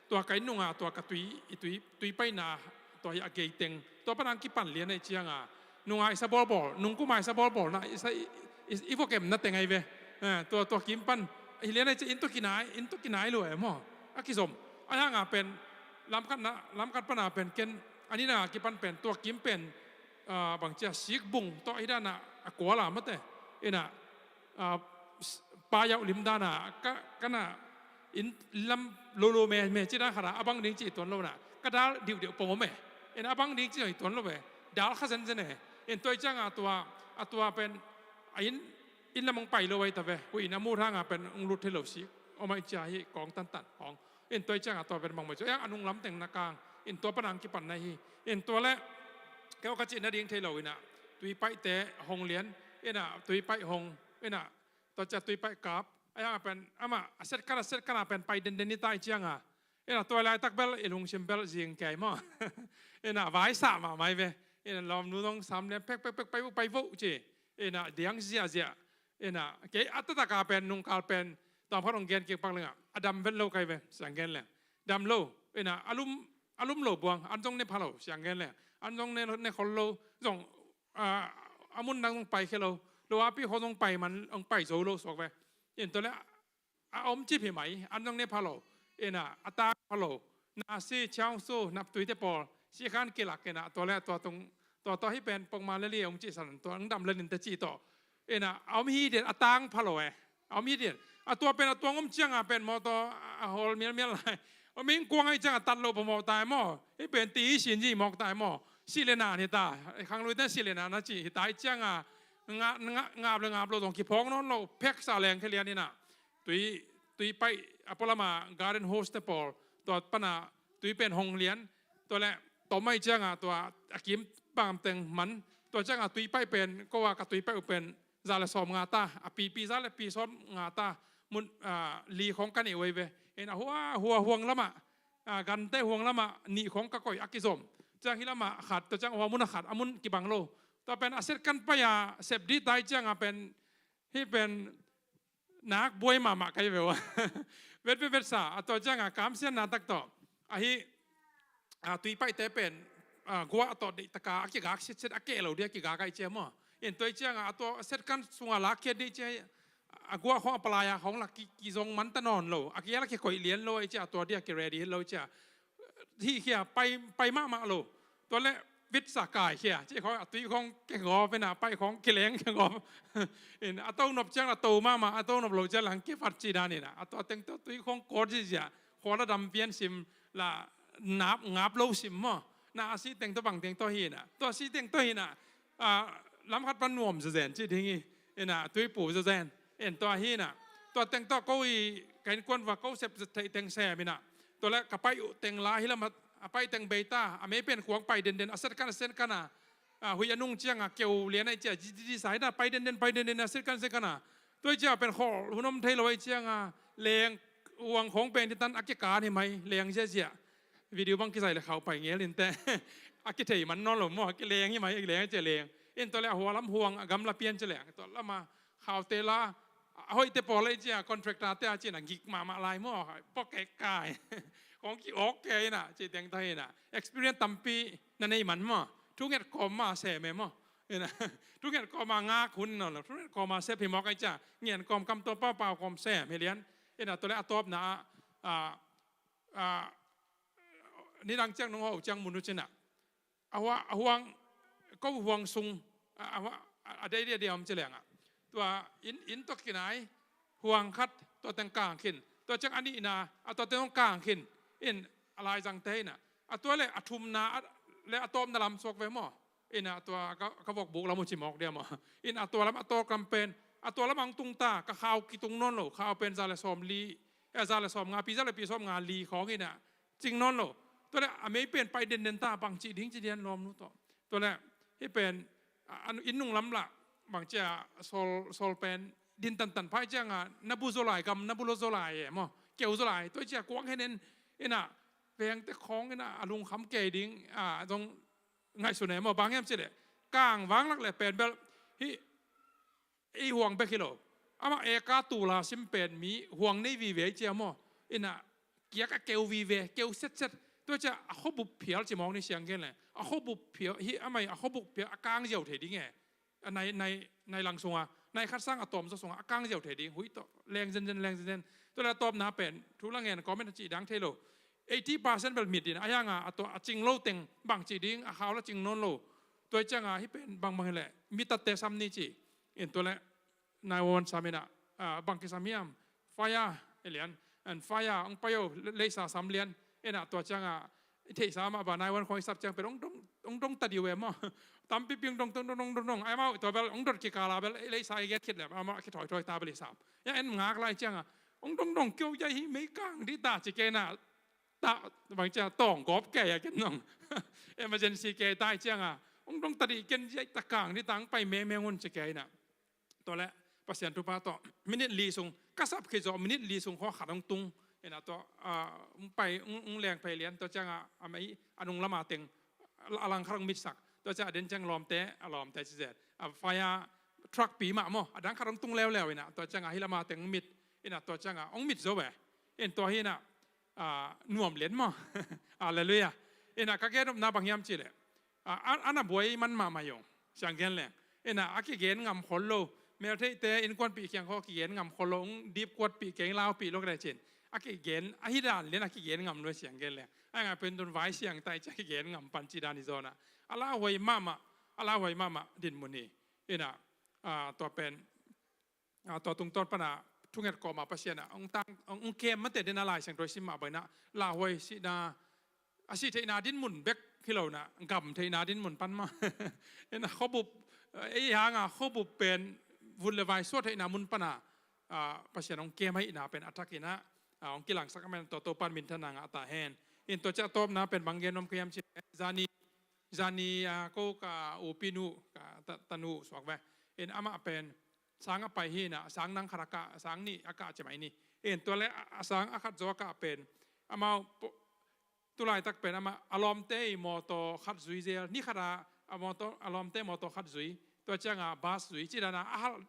Tua ka inn nunga tua ka tui, i tui, tui paina tua hi a gei teng. Tua pan ang kipan lian a i cianga nunga i sa bawlbawl, nungkuma i sa bawlbawl na i sa i, i, i vok em na teng ai ve. Eh, tua, tua kim pan hi lian a i cia inn tua kinai, inn tua kinai lo e maw. A kizom. A hanga pen lamkhat na, lamkhat pana pen ken a nina kipan pen tua kim pen, ah, bang cia sikbung tawh hi dana a kuala mate. Ina ah, s-, pa yauh lim dana ka, kana inn lam lolo me, me ci dan khata a bang ding ci i tuan lo na. Ka dal diudiu pong om e. Ina a bang ding ci i tuan lo e. Dal kha zenzen e. In tua i cianga tua, a tua pen a inn, inn lam ong pai lo ai ta ve. Hui ina mu thanga pen ong lut thei lo si. Om ai cia hi kong tantan kong. In tua i cianga tua pen bang mai cu. Yang a nung lam teng na kang. In tua panang kipan na hi. In tua le keu ka ci na ding thei lo ina. Tui paih te hong lian. Ina tui paih hong. Ina tua cia tui paih kap. A yang a pen, ama, a set kana, set kana pen pai denden i tai cianga. Ina tua lai tak bel, i lungsim bel zing kei maw. Ina vai sa ma mai ve. Ina lawm nu dong sam lian pek, pek, pek, pai vo, pai vo ci. Ina diang zia, zia. Ina kei a tataka pen, nungkal pen, tawm khat hong gen kik pak lenga. A dam vet lo kai ve, siang gen leng. Dam lo. Ina a lum, a lum lo buang, an zong ne pha lo, siang gen leng. An zong ne, ne khol lo, zong a, a mun nang zong pai khia lo. Lo a pi kho zong pai man, zong pai zo lo suak ve. In tua le a om cip hi mai, an zong ne pha lo. Ina a tang pha lo. Na si, chiang su, nap tui te pawl. Si khan kilak ina tua le tua tung, tua tua hi pen pok ma le li ong ci san, tua ang dam le nin te ci to. Ina a om hi den a tang pha lo e. A om hi dian. A tua pen a tuang om cianga pen mawtaw a hawl mialmial lai. A ming kuang ai cianga tat lo pamawh tai maw. Hi pen ti hi sin ji mawk tai maw. Si le na ni ta. Khang lui ten si le na na ci hi tai cianga nga, nga, ngap le ngap lo zong kiphawng nawn lo. Phek sa leng khe lian ina. Tui, tui paih a pualama garden hose te pawl. Tua pana tui pen hong lian. Tua le tom ai cianga tua a kim pam teng man. Tua cianga tui paih pen ko a ka tui paih u pen za le sawm nga ta, a pipi za le pi sawm nga ta, mun, ah, li khong ka neih uh ei ve. In a hua, hua huang lamah, ah, gante huang lamah nih khong ka koih a kizom. Ciang hi lamah khat, tua ciang hua mun a khat, a mun kibang lo. Tua pen a set kan pai a sep dih tai cianga pen, hi pen, nak buai mahmah kai ve ua. Vet, vet, vet sa, a tua cianga kamsianna tak tawh. Ahi, a, tui paihte pen, a, guah tawh deih taka a kigak sitset a keh lo dia kigak ai cia maw. In tua i cianga a tua set kan sunga lakkhiat dih cia a guah khong a palai a khong lak ki, kizong man ta nawn lo. A kial a kikoih lian lo ai cia a tua dia kiready lo cia. Hih khia pai, pai mahmah lo. Tua le vit sa kai khia. Ci khong a tui khong kegawp ina pai khong kileng kegawp. In a to nop ciang a to mahmah, a to nop lo ciang lang kifat ci dan ina. A tua teng tua tui khong kawt zizia. Khua la dam pian sim la nap, ngap lo sim maw. Na a si teng tua bang teng tua hi ina. Tua si teng tua hi ina. A, lam khat pan nuam zazen ci ding hi. Ina, tui pu zazen. En tua hi ina. Tua teng tua ko i, ka innkuan va ko sep theih teng sem ina. Tua le ka paih uh teng la hi lam a, a paih teng bei ta. A mei pen kuang pai denden, a set kan, a set kan a. A, hui a nung cianga keu lian ai cia, ji, ji, ji, sa hi ina, pai denden, pai denden, a set kan, set kan a. Tua i cia pen khol, hun om thei lo ai cianga, leng, uang khong pen ti tan, a kikan hi mai, leng zia zia. Video bang kizai le khau pai ngel in te. A kithei man nawn lo maw, a kileng hi mai, a kileng a cia leng. In tua le a hua lam huang, a gamla pian cia leng. Tua lama khau te la, a hoih te pawl le cia, contractor te a cia na gik mahmah lai maw, pok kek kai. Kong ki ok ke ina, ci teng ta ina. Experience tampi na nei man maw. Thu nget kawm ma sem e maw. Ina, thu nget kawm ma ngak hun nawn lo. Thu nget kawm ma sep hi mawk ai cia. Ngen kawm kam tua pau pau kawm sem hi lian. Ina tua le a tawpna a, a, a, nidang ciang nung ho ciang mun uh cina. A hua, a huang, ko huang sung, a, a hua, a, a dei dia dia om ci lenga. Tua in, in tua kinai, huang khat, tua teng kang khin. Tua ciang a nihna, a tua teng kang khin. In a lai zang te ina. A tua le, a thumna, a, le a tawpna lam suak ve maw. Ina a tua ka, ka vok buk lam uh ci mawk dia maw. In a tua lam a tawk lam pen, a tua lam ang tung ta, ka khau kitung nawn lo, khau pen za le sawm li, eh, za le sawm nga, pi za le pi sawm nga li khawng ina, cing nawn lo. Tua le a mei pen pai denden ta, bang ci ding ci dian lawm nu tawh. Tua le, hih pen, a, an, inn nung lam lah, bang cia, sawl, sawl pen, din tantan phai cianga, na bu zaw lai, gam na bu lo zaw lai e maw, keu zaw lai, tua cia kuang hen en, ina, vengte khawng ina, a lungkham kei ding, a, zong ngaihsun e maw, bang hiam ci le, kang vang lak le pen bel, hih, ei huang bek hi lo. Amah eka tula sim pen mi huang nei vive cia maw. Ina kiak a keu vive, keu setset. Tua cia a khuabup phial ci mawk ni siang gen le. A khuabup phial, hi amai a khuabup phial a kang ziau thei ding e. A nai, nai, nai lang sunga, nai khat sang a tawm zaw sunga, a kang ziau thei ding. Hui tawh, leng zenzen, leng zenzen. Tua le a tawpna pen, thu la ngen, comment a cih dang thei lo. Eighty percent bel mit in, a hianga, a tua, a cing lo teng, bang cih ding, a khau la cing nawn lo. Tua cianga, hih pen, bang bang hi le, mi tatte sam ni ci. In tua le, nine one one sam ina, ah, bang kisam hiam, fire, e lian, and fire, ong payo, le-, leisa sam lian, ina tua cianga, i theihsa mah ba, nine one one khong i sap ciang pen, ong dong, ong dong ta diu e maw. Tampi pi ong dong, dong, dong, dong, dong, dong, ai mau, tua bel, ong dot kikala bel, leisa i get khit le, ama kithoi, thoi ta bel i sam. Ya en ngak lai cianga, ong dong, dong, keu ya hi mei kang di ta ci ke na, ta, bang cianga, tawng gawp ke ya ken nong. Emergency ke ta cianga, ong dong ta di ken ya ta kang di ta, ong pai me, me ngun ci ke ina. Tua le, Pasian thupha tawh, minute li sung, ka sap khit zawh, minute li sung khaw khat hong tung, ina tua, ah, hong pai, hong, hong leng phei lian, tua cianga, a mei, a nung lama teng, a lang khat hong mitsak, tua cianga, a den ciang lawmte, a lawmte ci zet, a fire truck pi mah maw, a dang khat hong tung leuleu ina, tua cianga, hi lama teng hong mit, ina tua cianga, hong mit zo ve, in tua hi ina, ah, nuam lian maw. Halleluiah. Ina ka gen nopna bang hiam ci le. Ah, a, a na buai man mahmah hi ung. Siang gen leng. Ina a kigen ngam khol lo. Meltheihte innkuanpih kiang khaw kigen ngam khol lo. Ung dip kuatpih keng laupih lo ka dai cin. A kigen, a hi dan lian a kigen ngam lo siang gen leng. A ngai pen tun vai siang tai ci a kigen ngam pan ci dan hi zaw na. A lauhuai mahmah, a lauhuai mahmah dinmun hi. Ina, ah, tua pen, ah, tua tungtawn pana thunget kawma Pasian a, ong tang, ong, ong kem mate dena Lai Siangtho i sim mah baina, lauhuai sihna, a sih theihna dinmun bek hi lo na, gam theihna dinmun pan mah. Ina khuabup, eh, ei hanga khuabup pen vun le vai suah theihna mun pana, ah, Pasian ong kem ahihna pen a thak ina, ah, ong kilangsak a man tua Topan minthanna ngah ta hen. In tua ciah tawpna pen bang gen nuam ka hiam ci, zani, zani, ah, ko ka upinu, ka ta, tanu suak ve. In amah pen, sang a pai hi na, sang nang khat a kah, sang nih a kah ci mai ni. In tua le a, a sang a khat zaw a kah pen, amau po-, tulaitak pen amah a lawmte i mawtaw khat zui zel, ni khat a, a mawtaw, a lawmte mawtaw khat zui, tua cianga bus zui, ci dana a hal,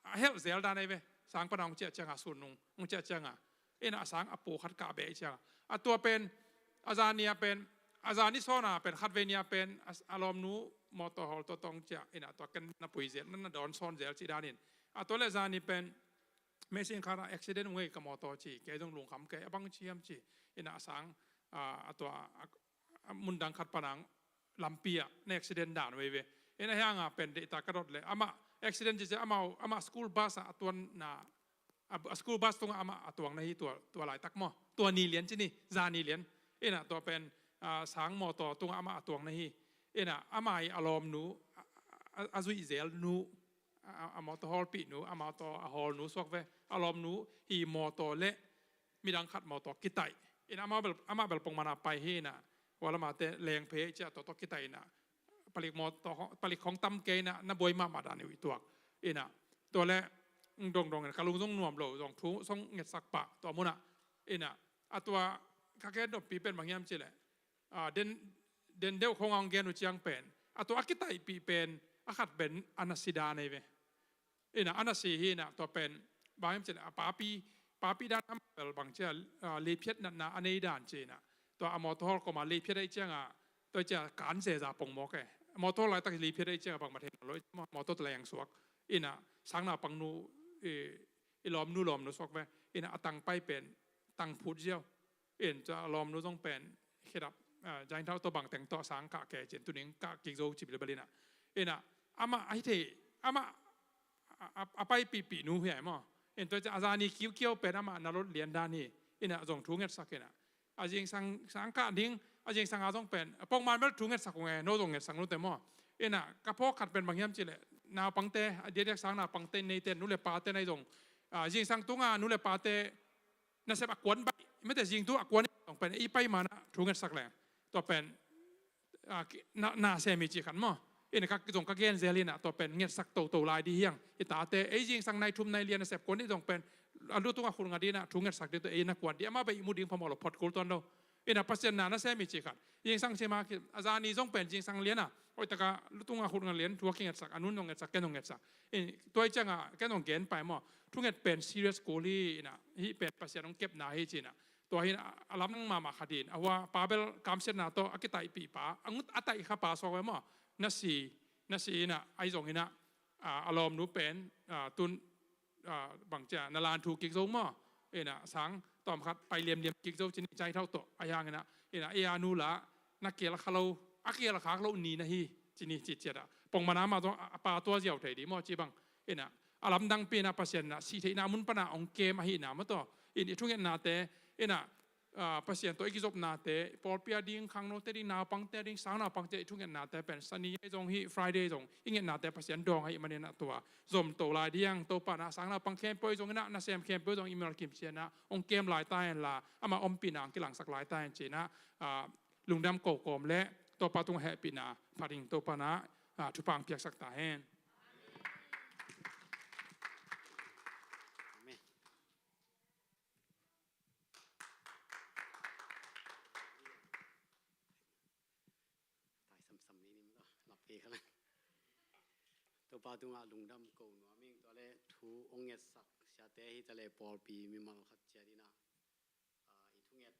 a helh zel dan ei ve, sang pana hong ciah cianga sun nung, hong ciah cianga. Ina a sang a pu khat kah beh cianga. A tua pen, a zani a pen, a zani sawna pen, khatvei nia pen, a, a lawmnu mawtaw hawl tawh tawh hong ciah, ina tua ken na pui zel, na, na dawn sawn zel ci danin. A tua le zani pen, mesin khat a accident ung ei ka mawtaw ci, kei zong lungkham kei, a bang ci hiam ci, ina a sang, a, a tua, a, a mundang khat panang, lampi ah, na accident dan veve. Ina hianga pen deihta ka dot le, amah accident ci ci, amah, amah school bus ah a tuan na, a, a school bus tungah amah a tuang na hi tua, tua laitak maw. Tua ni lian ci ni, zani lian. Ina tua pen, a, sang mawtaw tungah amah a tuang na hi. Ina amah i a lawmnu, a, a, a zuih zel nu, a, a, a mawtaw hawlpih nu, a mawtaw a hawl nu suak ve. A lawmnu hi mawtaw le midang khat mawtaw kitaih. Ina amah bel, amah bel pongmana pai hi ina, hua lamate leng phei ciah tawh tawh kitaih ina. Palik mawtaw, palik khong tam kei ina, na buai mahmah dan i uih tuak. Ina, tua le, ng dongdong ina, ka lung zong nuam lo, zong thu, zong ngetsak pah, tua muna. Ina, a tua, ka gen doppi pen bang hiam ci le. A, den, den deuh khong ang gen uh ciang pen. A tua a kitaihpih pen, a khat pen, a na si dan ei ve. Ina, a na si hi ina, tua pen, bang hiam ci le, a papi, papi dan amah bel bang cia, a, liphiat natna a nei dan ci ina. Tua a mawtaw hawl koma liphiat ei cianga, tua cia kan zeza pong mawk e. A mawtaw laitak liphiat ei cianga bang mathei lo, mawtaw tua leng suak. Ina, sang naupang nu, i, i lawmnu lawmnu suak ve. Ina, a tang pai pen, tang phut ziau. In tua a lawmnu zong pen, khedap, a, jain thau tawh bang teng tawh sang kah kei cin, tuning kah kik zo ci bilbel ina. Ina, amah, a hi thei, amah, a, a, a paipihpih nu hi ai maw. In tua cia a zani kiukiau pen amah na lot lian dan hi. Ina zong thu ngetsak ina. A zingsang, sang kah ding, a zingsang a zong pen, a pongman bel thu ngetsak ung e, no zong ngetsak nute maw. Ina, ka phawk khat pen bang hiam ci le, naupangte, a diakdiak sang naupangte, neite, nu le pate nai zong. A, zingsang tunga, nu le pate, nasep a kuan baih, mete zingtu a kuan, zong pen, i pai mana, thu ngetsak le. Tua pen, ah, ki-, na, na sem hi ci khat maw. Ina ka zong ka gen zel ina tua pen ngetsak toto lai di hiang. I tate, ei zingsang nai thum nai lian a sep kuan i zong pen a lutung a khut nga di ina thu ngetsak di tua ei na kuan di. Ama bai i mu ding phamawh lo phot kul tuan lo. Ina Pasian na na sem hi ci khat. Zingsang sima ki, a zani zong pen zingsang lian a. Oi taka lutung a khut nga lian thu a kingetsak, a nun zong ngetsak, ken zong ngetsak. Ina tua i cianga ken zong gen pai maw. Thu nget pen serious kul hi ina. Hi pen Pasian hong kepna hi ci ina. Tua hi ina a lam nang mahmah khat hi ina. A hua pa bel kamsiatna tawh a kitaihpih pa. A ngut a taih kha pa suak ve maw. Na si, na si ina, ai zong ina, a, a lawmnu pen, a, tun, a, bang cia, na lan thu kik zo maw. Ina, sang, tawm khat, pai liamliam kik zo, cini cai thau tawh, a hiang ina, ina, e a nu la, na kial kha lo, a kial khak lo ni na hi, cini ci ciat a. Pong mana ma zong, a, a pa tua ziau thei di maw, ci bang, ina, a lamdang pi ina Pasian ina, si theihna mun pana, ong kem ahi ina, maw tawh, in i thungetnate, ina, ah, Pasian tawh i kizopnate, pawlpi a ding, khangnote ding, naupangte a ding, sang naupangte i thungetnate pen Sani ahi zong hi, Friday zong i ngetnate Pasian dawng ahi manin a tua zom to lai diang, Topa na sang naupang khempeuh ahi zong ina, nasem khempeuh ahi zong i mimal kim ciana ong kem lai ta hen la, ama ompihna ong kilangsak lai ta hen cina, ah, lungdam ko kawm le Topa tung hehpihna phating Topa na, ah, thupha ong piaksak ta hen. Amen. Tai samsam ni nim lo, lap pe khala. Topa tungah lungdam ko nuam ing, tua le thu ong ngetsak siate hi ta le pawlpi mimal khat cia dina. Ah, i thunget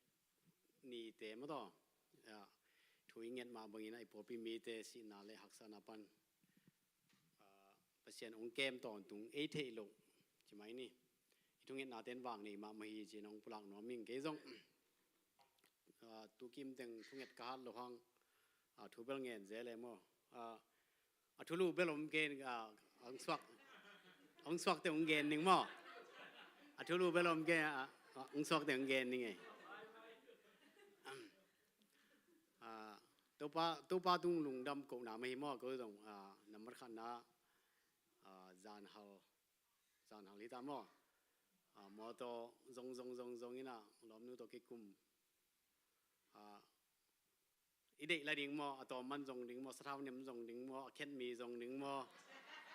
nite maw tawh. Ah, thu i nget mah bangin a i pawlpi mite sihna le haksatna pan. Ah, Pasian ong kem tawntung ei theih loh. Ci mai ni. I thungetna ten vang nei mahmah hi ci nong pulak nuam ing kei zong. Ah, tukim teng thunget ka hat lo hang. Ah, thu bel ngen zel e maw. Ah, a thulu bel om gen, ah, ong suak. Ong suak te ong gen ning maw. A thulu bel om gen, ah, ong suak te ong gen ning e. Ah, Topa, Topa tung lungdam ko na ma hi maw, ko zong, ah, nambat khat na, ah, zan hal, zan hal hi ta maw. Ah, mawtaw zong, zong, zong, zong ina, lawmnu tawh kikum. Ah, i deih la ding maw, a tawm man zong ding maw, sathau nem zong ding maw, a khetmi zong ding maw.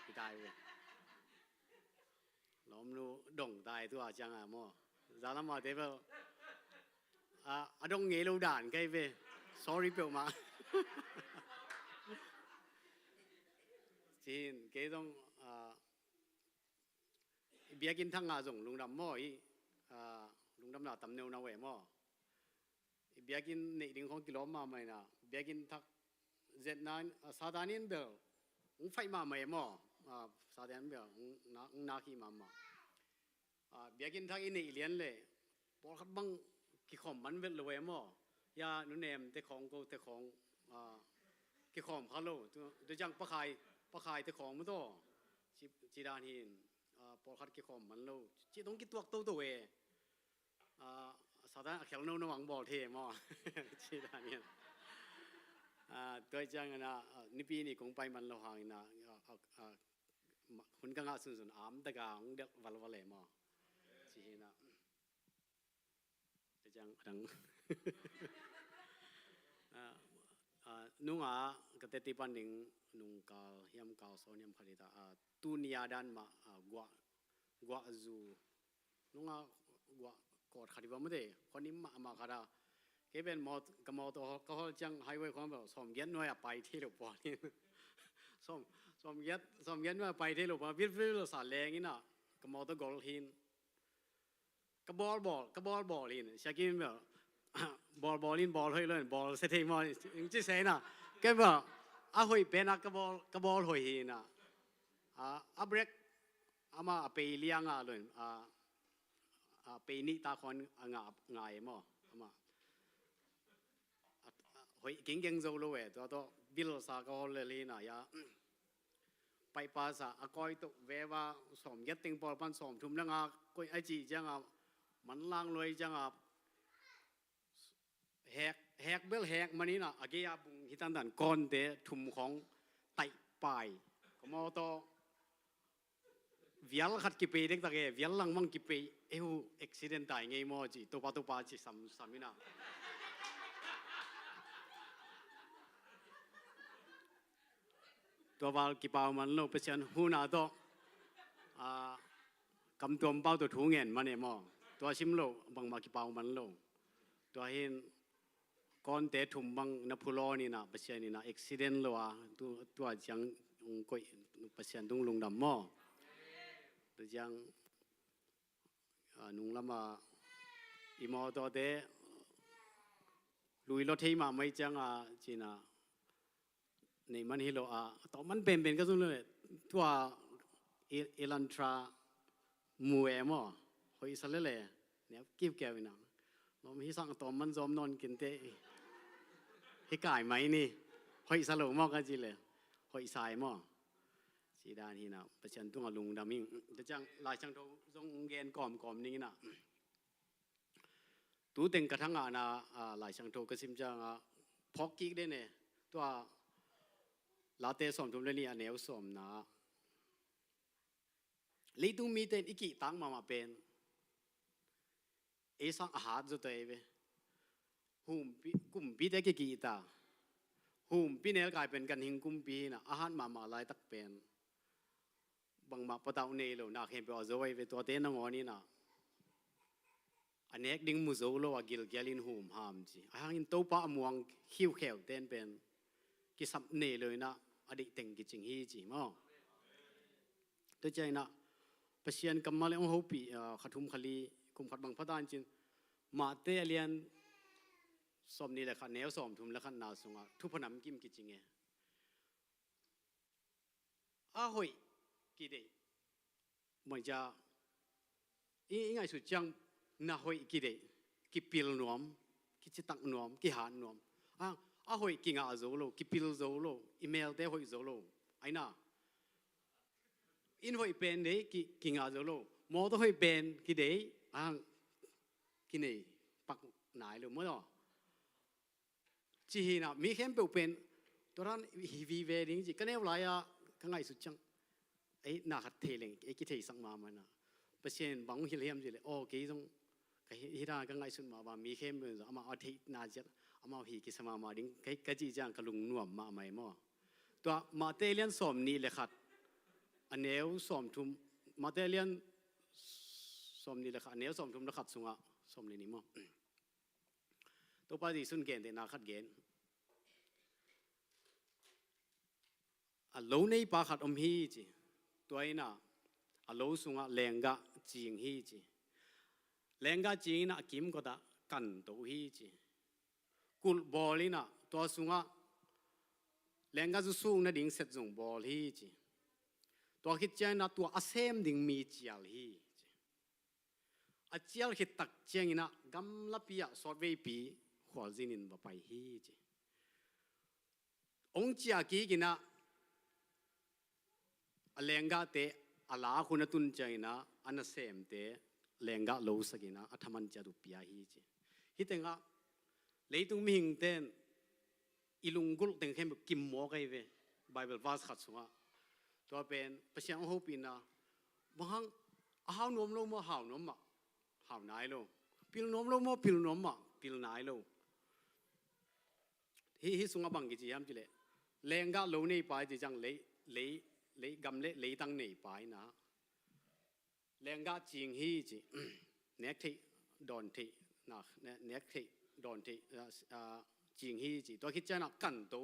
Hi tai ve. Lawmnu dong tai tua cianga maw. Zalam a te bel. A, a dong ngei lo dan kai ve. Sorry peuhmah. Cin, kei zong, a, i biakinn thak nga zong lungdam maw hi, a, lungdamna tam neu na ve maw. I biakinn neih ding khong kilawm mahmah ina, biakinn thak zetna in, a, Satan in bel, ung faih mahmah e maw, a, Satan in bel, ung na, ung nak hi mahmah. A, biakinn thak i neih lian le, pawlkhat bang kikhawm man vet lo e maw. Ya, nunem te khawng ko te khawng, a, kikhawm kha lo, tu, tu ciang pakhai, pakhai te khawng maw taw. Ci, ci dan hin, a, pawlkhat kikhawm man lo, ci tong kituak toto e. A, Satan a khel no no ang bawl thei maw. Ci dan in. A, tua ciang ina, a, nipi ni kong pai man lo hang ina, a, a, a, ma, hun ka ngah sunsun am taka ang delh valval e maw. Ci hi ina. Tua ciang a dang. A, a, nunga ka teti pan ding nung kal hiam kal sawn hiam khat hi ta, a, tuni a dan mah, a, guah, guah zu. Nunga guah kawt khat hi va mute, khuanim mahmah khat a. Kei pen mawt, ka mawtaw ka hol ciang highway khong bel sawmgiat nuai a pai thei lo pawl hin. Sawm, sawmgiat, sawmgiat nuai a pai thei lo pawl, vil vil sa leng ina, ka mawtaw gol hin. Ka bawl bawl, ka bawl bawl hin. Siakim bel, bawl bawl hin bawl hoih lo hin, bawl se thei maw, ing ci se ina. Kei bel, a hoih pen a ka bawl, ka bawl hoih hi ina. A, a brake, ama a pei liang a lo hin, a, a pei nih ta khon a nga, nga e maw, ama. A, a, hoih kingkeng zo lo e, tua tawh, bil sa ka hol lel hi na, ya. Paih pa sa, a kawi toh veva, sawmgiat teng pawl pan sawmthum le nga, koih a cih cianga, manlang luai cianga, hek, hek bel hek manina, a gei a bung hi tantan kawnte, thum khong, taih pai. Ka mawtaw, vial khat kipei dektak e, vial langmang kipei, e hu, accident tai ngei maw ci, topa topa ci sam, sam ina. Tua val kipau man lo, Pasian hun a tawh, a, kamtuam pau tawh thu ngen man e maw. Tua sim lo, bangmah kipau man lo. Tua hin kawnte thum bang na phulawn in ah, Pasian in ah accident lo a, tu, tua ciang hong koih, Pasian tung lungdam maw. Tua ciang, a, nunglam a i mawtawte lui lua thei mahmah i ciang a, ci-in ah, nei man hi lo a, a tawm man penpen ka zun lo le, tua i, Elantra mu e maw, hoih sa lele, neu kiukiau in ah. Lawm hi sang a tawm man zawm nawn kinte, hi kai mai ni, hoih sa lo maw ka ci le, hoih sa e maw. Ci dan hi in ah, Pasian tungah lungdam ing. Tua ciang Lai Siangtho zong gen kawmkawm ning in ah. Tu teng ka thangahna, a, Lai Siangtho ka sim ciang a, phawk kik den e. Tua Late sawmthum le nih a neu sawmna. Leitung mite in i kihtak mahmah pen ei sang a hat zaw ta ei ve. Humpi, kumpite kikihta. Humpi nelkai pen ganhing kumpi hi in ah, a hat mahmah laitak pen bangmah patauh nei lo, na khempeuh a zo ei ve, tuate nangawn in ah. A nek ding mu zo lo a gilkial in hum ham ci. Ahi hangin Topa a muang khiukheu ten pen kisap nei lo in ah, a deih teng kicing hi ci maw. Tua ciang in ah, Pasian kammal hong hopih, a, kha thum kha li, kum khat bang pha ta in cin, Mate a lian sawmnih le khat, neu sawmthum le khatna sungah thupha namkim kicing e. A hoih kideih. Maw, i, i ngaihsut ciang na hoih kideih, kipil nuam, kicitak nuam, kihat nuam. A, a hoih kingah zo lo, kipil zo lo, i melte hoih zo lo. Aina. Inn hoih pen deih, ki, kingah zo lo. Mawtaw hoih pen kideih, a, kinei pak nai lo maw. Ci hi in ah, mi khempeuh pen tua dan hi vive ding ci, ka neu lai-a ka ngaihsut ciang. Ei, na khat thei leng, ei kitheisak mahmah in ah. Pasian bang hong hilh hiam ci le, aw, kei zong ka hi, hi dan ka ngaihsut mahmah, mi khempeuh zong amau a theihna ciat, amau hi kisa mahmah ding, ka, ka cih ciang ka lungnuam mahmah e maw. Tua Mate lian sawmnih le khat, a neu sawmthum, Mate lian sawmnih le khat, a neu sawmthum le khat sungah, sawmnih nih maw. Topa Jesu'n gentehna khat gen. A lo neipa khat om hi ci. Tua in ah, a lo sungah lenggah cing hi ci. Lenggah cing in ah a kimkot ah kanto hi ci. Kulh bawl in ah, tua sungah lenggah zu suk nading set zong bawl hi ci. Tua khit ciang in ah tua a sem ding mi cial hi ci. A cial khit tak ciang in ah gamlapi ah sawtveipi khualzin in va pai hi ci. Hong ciah kik in ah a lenggahte a lak hun a tun ciang in ah a nasemte lenggah lo sak in ah a thaman ciat uh pia hi ci. Hih tengah leitung mihingte in i lunggulh teng khempeuh kim mawk ahi ve. Bible verse khat sungah, tua pen Pasian hong hopihna, bang hang, a hau nuam lo maw, hau nuam mah, hau nai lo. Pil nuam lo maw, pil nuam mah, pil nai lo. Hih, hih sungah bang kici hiam ci leh, lenggah lo neipa i ci ciang lei, lei, lei gam le leitang neipa in ah, lenggah cing hi ci. Nek theih, dawn theih, na, ne-, nek theih, dawn theih, ah, ah, cing hi ci. Tua khit ciang in ah kanto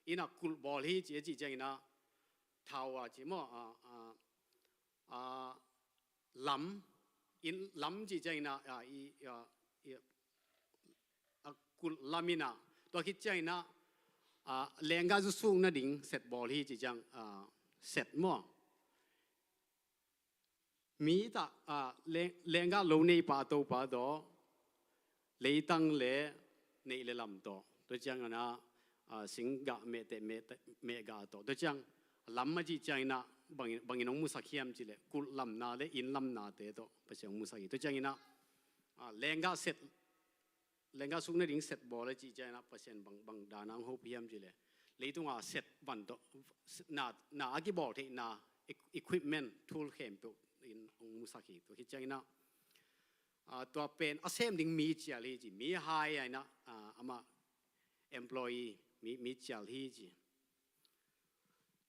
in ah kulh bawl hi ci, a cih ciang in ah thau a ci maw, ah, ah, ah, lam, inn lam cih ciang in ah, ah, i, ah, i, ah, kulh lam in ah, tua khit ciang in ah, ah, lenggah zu suk nading set bawl hi cih ciang, ah, set maw. Mi ta, ah, le-, lenggah lo neipa, a topa tawh, leitang le neih le lam tawh. Tua ciang in ah, ah, singgah mehteh, mehteh, mehgah tawh. Tua ciang lam a cih ciang in ah bangin, bangin hong musak hiam ci leh, kulh lamna le inn lamnate tawh Pasian hong musak hi. Tua ciang in ah, ah, lenggah set, lenggah suk nading set bawl a cih ciang in ah Pasian bang, bang dan a hong hopih hiam ci leh, leitung a set van tawh, na, na a kibawl theihna, equ-, equipment, tool khempeuh in hong musak hi. Tua khit ciang in ah, ah, tua pen a sem ding mi cial hi ci, mi hire in ah, ah, amah employee, mi, mi cial hi ci.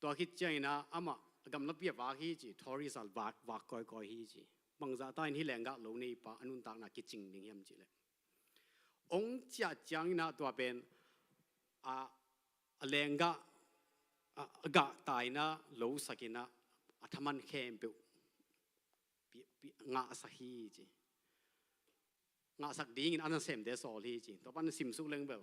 Tua khit ciangin ah amah gamlapi a vak hi ci, tourist a vak, vak kawikawi hi ci. Bangzah ta in hih lenggah lo neipa a nuntakna kicing ding hiam cih leh, ong ciah ciangin ah tua pen a, a lenggah a, a gah ta in ah lo sak in ah a thaman khempeuh pi, pi, ngahsak hi ci. Ngahsak dingin a nasemte sawl hi ci. Tua pan simsuk leng bel,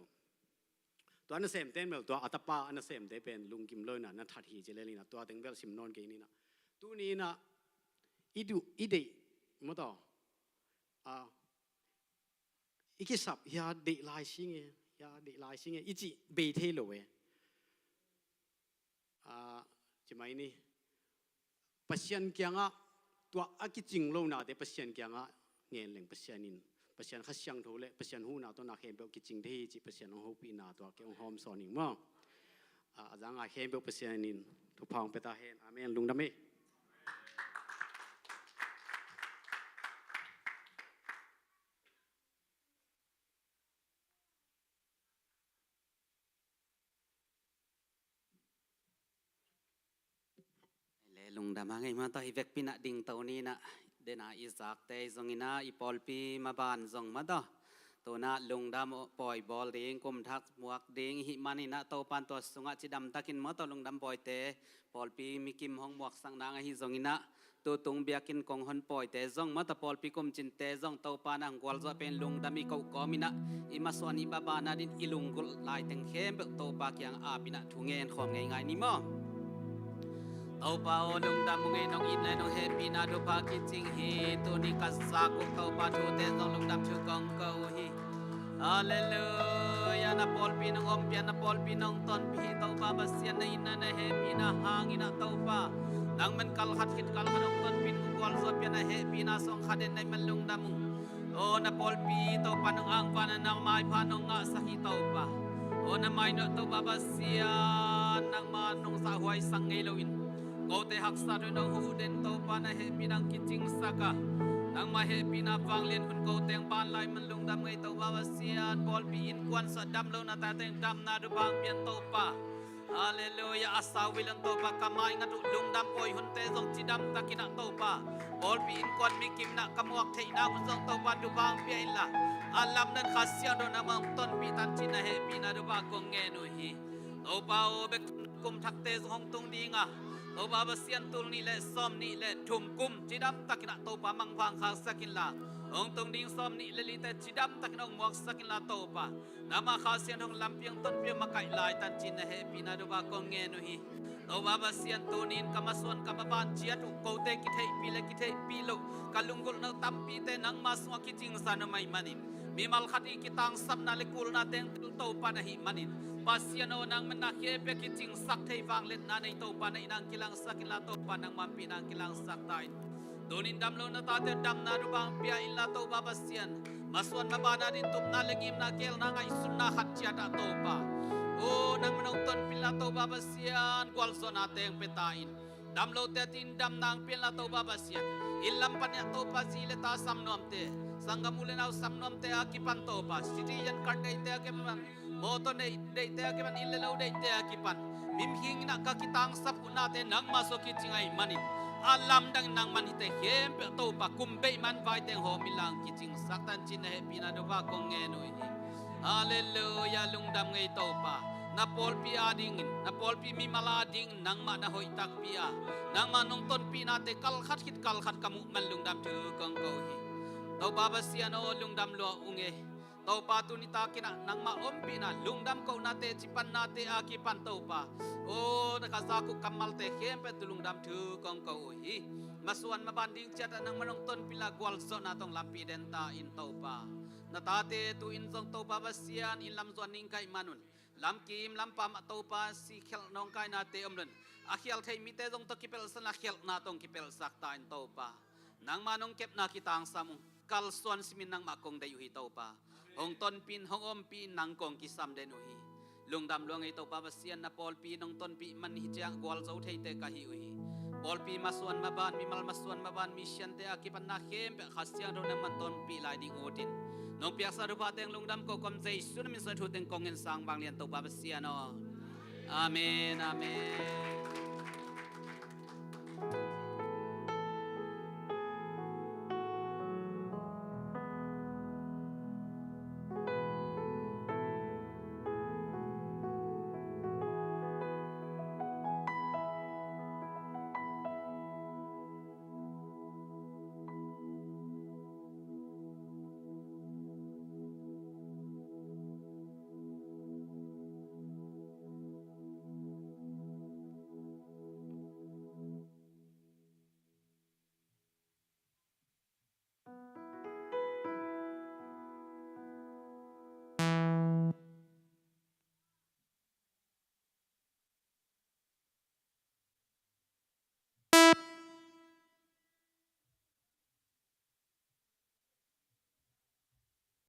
tua a nasemte in bel tua a tapa a nasemte pen lungkim lo in ah na that hi ci lel in ah, tua teng bel sim nawn kei ni in ah. Tuni in ah i duh i deih, maw taw, a, i kisap, hia deih lai sing e, hia deih lai sing e i cih bei thei lo e. A, ci mai ni. Pasian kiangah tua a kicing lonate Pasian kiangah ngen leng Pasian in, Pasian Kha Siangtho le Pasian huhna tawh na khempeuh kicing thei hi cih Pasian hong hopihna tua kei hong hawm sawn ing maw. A, a za ngai khempeuh Pasian in thupha hong pia ta hen. Amen. Lungdam hi. Le lungdam hang ei maw taw, i vekpi in ah dingto ni in ah, den a i zakte zong in ah i pawlpi maban zong maw taw, tu in ah lungdam pawi bawl ding, kum thak muak ding i hih man in ah Topa'n tua sungah cidam takin maw taw lungdam pawite, pawlpi mikim hong muaksak nang ahi zong in ah, tutung biakinn kong hon pawite zong maw taw, pawlpi kumcinte zong Topa'n a hong gualzawh pen lungdam i koh kawm in ah, i masuan i babana din i lunggulh laiteng khempeuh Topa kiang ap in ah thu ngen khawm ngei ngai ni maw. Topa aw, lungdam ung ei, nong it le nong hehpihna thupha kicing hi. Tuni ka zak uh Topa thute zong lungdam thu kong ko uh hi. Halleluia. Na pawlpi nong ompih a, na pawlpi nong tonpih hi Topa Pasian, na itna na hehpihna hangin ah Topa, nangman kal khat khit kal khat hong tonpih, hong gualzawhpih a, na hehpihna sawng khat den na hih man lungdam ung. Aw, na pawlpi Topa nong angvan a, na maipha nong ngahsak hi Topa. Aw, na mainawh Topa Pasian, nangma nong zahhuaisak ngei loin kote haksa dawh nong huh den Topa, na hehpihna hong kicingsak a, nangma hehpihna vanglian hun kote hong ban lai man lungdam ung ei Topa Pasian. Pawlpi innkuan sung a damlohna tate hong damna thupha hong pia in Topa. Halleluia. A sau vei lo in Topa ka maingat uh lungdam pawi hunte zong cidam takin ah Topa, pawlpi innkuan mikim in ah ka muak theihna hun zong Topa thupha hong pia inla, a lamdang Kha Siangtho nangma hong tonpih tan ci-in na hehpihna thupha kong ngen uh hi. Topa aw, bek kum thakte zong hong tung ding a, Topa Pasian, tul nih le sawm nih le thum kum cidam takin ah Topa mangpha hong khaksak inla, hong tung ding sawm nih le lite cidam takin hong muaksak inla Topa, nangma Kha Siangtho hong lampi hong tonpih, hong makaih lai tan ci-in na hehpihna thupha kong ngen uh hi. Topa Pasian, tuni in ka masuan ka maban ciat uh kote kitheihpih le kitheihpih loh ka lunggulhna uh tampite nangma sungah kicingsa nuam ahih manin, mimal khat i kitangsapna le kulna teng tel Topa na hih manin, Pasian aw, nangman na khempeuh kicingsak thei vangliatna nei Topa, na itna hong kilangsak inla Topa, nangma hehpihna hong kilangsak ta in. Tuni in damlohna tate uh damna thupha hong pia inla Topa Pasian, masuan mabana din tupna le ngimna, geelna, ngaihsutna khat ciat ah Topa, aw, nangman hong tonpih inla Topa Pasian, gualzawhnate hong pia ta in. Damlote adingin damna hong pia inla Topa Pasian, inn lam panin ah Topa, zi le ta sam nuamte, sanggam u le nau sam nuamte a kipan Topa, citizen card deihte a kipan, mawtaw deihte a kipan, inn le lo deihte a kipan, mihing in ah ka kitangsap uh nate nangma sungah kicing ahih manin, a lamdang in nangman hihte khempeuh Topa kum beih man vaiteng hawm inla hong kicingsak tan ci-in na hehpihna thupha kong ngen uh hi. Halleluia, lungdam ung ei Topa. Na pawlpi adingin, na pawlpi mimal adingin nangmah na hoih takpi a, nangma nong tonpihnate kal khat khit kal khat ka muh man lungdam thu kong ko uh hi. Topa Pasian aw, lungdam lua ung ei. Topa, tuni takin ah nangma ompihna, lungdam kohnate, cipannate a kipan Topa, aw, na ka zak uh kammalte khempeuh tungah lungdam thu kong ko uh hi. Masuan maban ding ciat ah nangma nong tonpih inla gualzawhna tawh hong lampi den ta in Topa. Na tate tu-in zong Topa Pasian, inn lam zuan ning ka hih manun, lamkim lampam ah Topa, si khialh nawngkainate om loin, a khial thei mite zong tawh kipelhsan a, khialhna tawh hong kipelhsak ta in Topa. Nangma nong kepna kitangsam ung, kalsuan simin nangmah kong deih uh hi Topa. Hong tonpih in, hong ompih in, nang kong kisam den uh hi. Lungdam lua ung ei Topa Pasian, na pawlpi nong tonpih man hi ciang gualzo theite ka hi uh hi. Pawlpi masuan maban, mimal masuan maban, mi siante a kipanna khempeuh Kha Siangtho nangman tonpih lai ding ut in, nong piaksa thupha teng lungdam ko kawm Jesu na min suang thu teng kong ngen sang vanglian Topa Pasian aw. Amen, amen.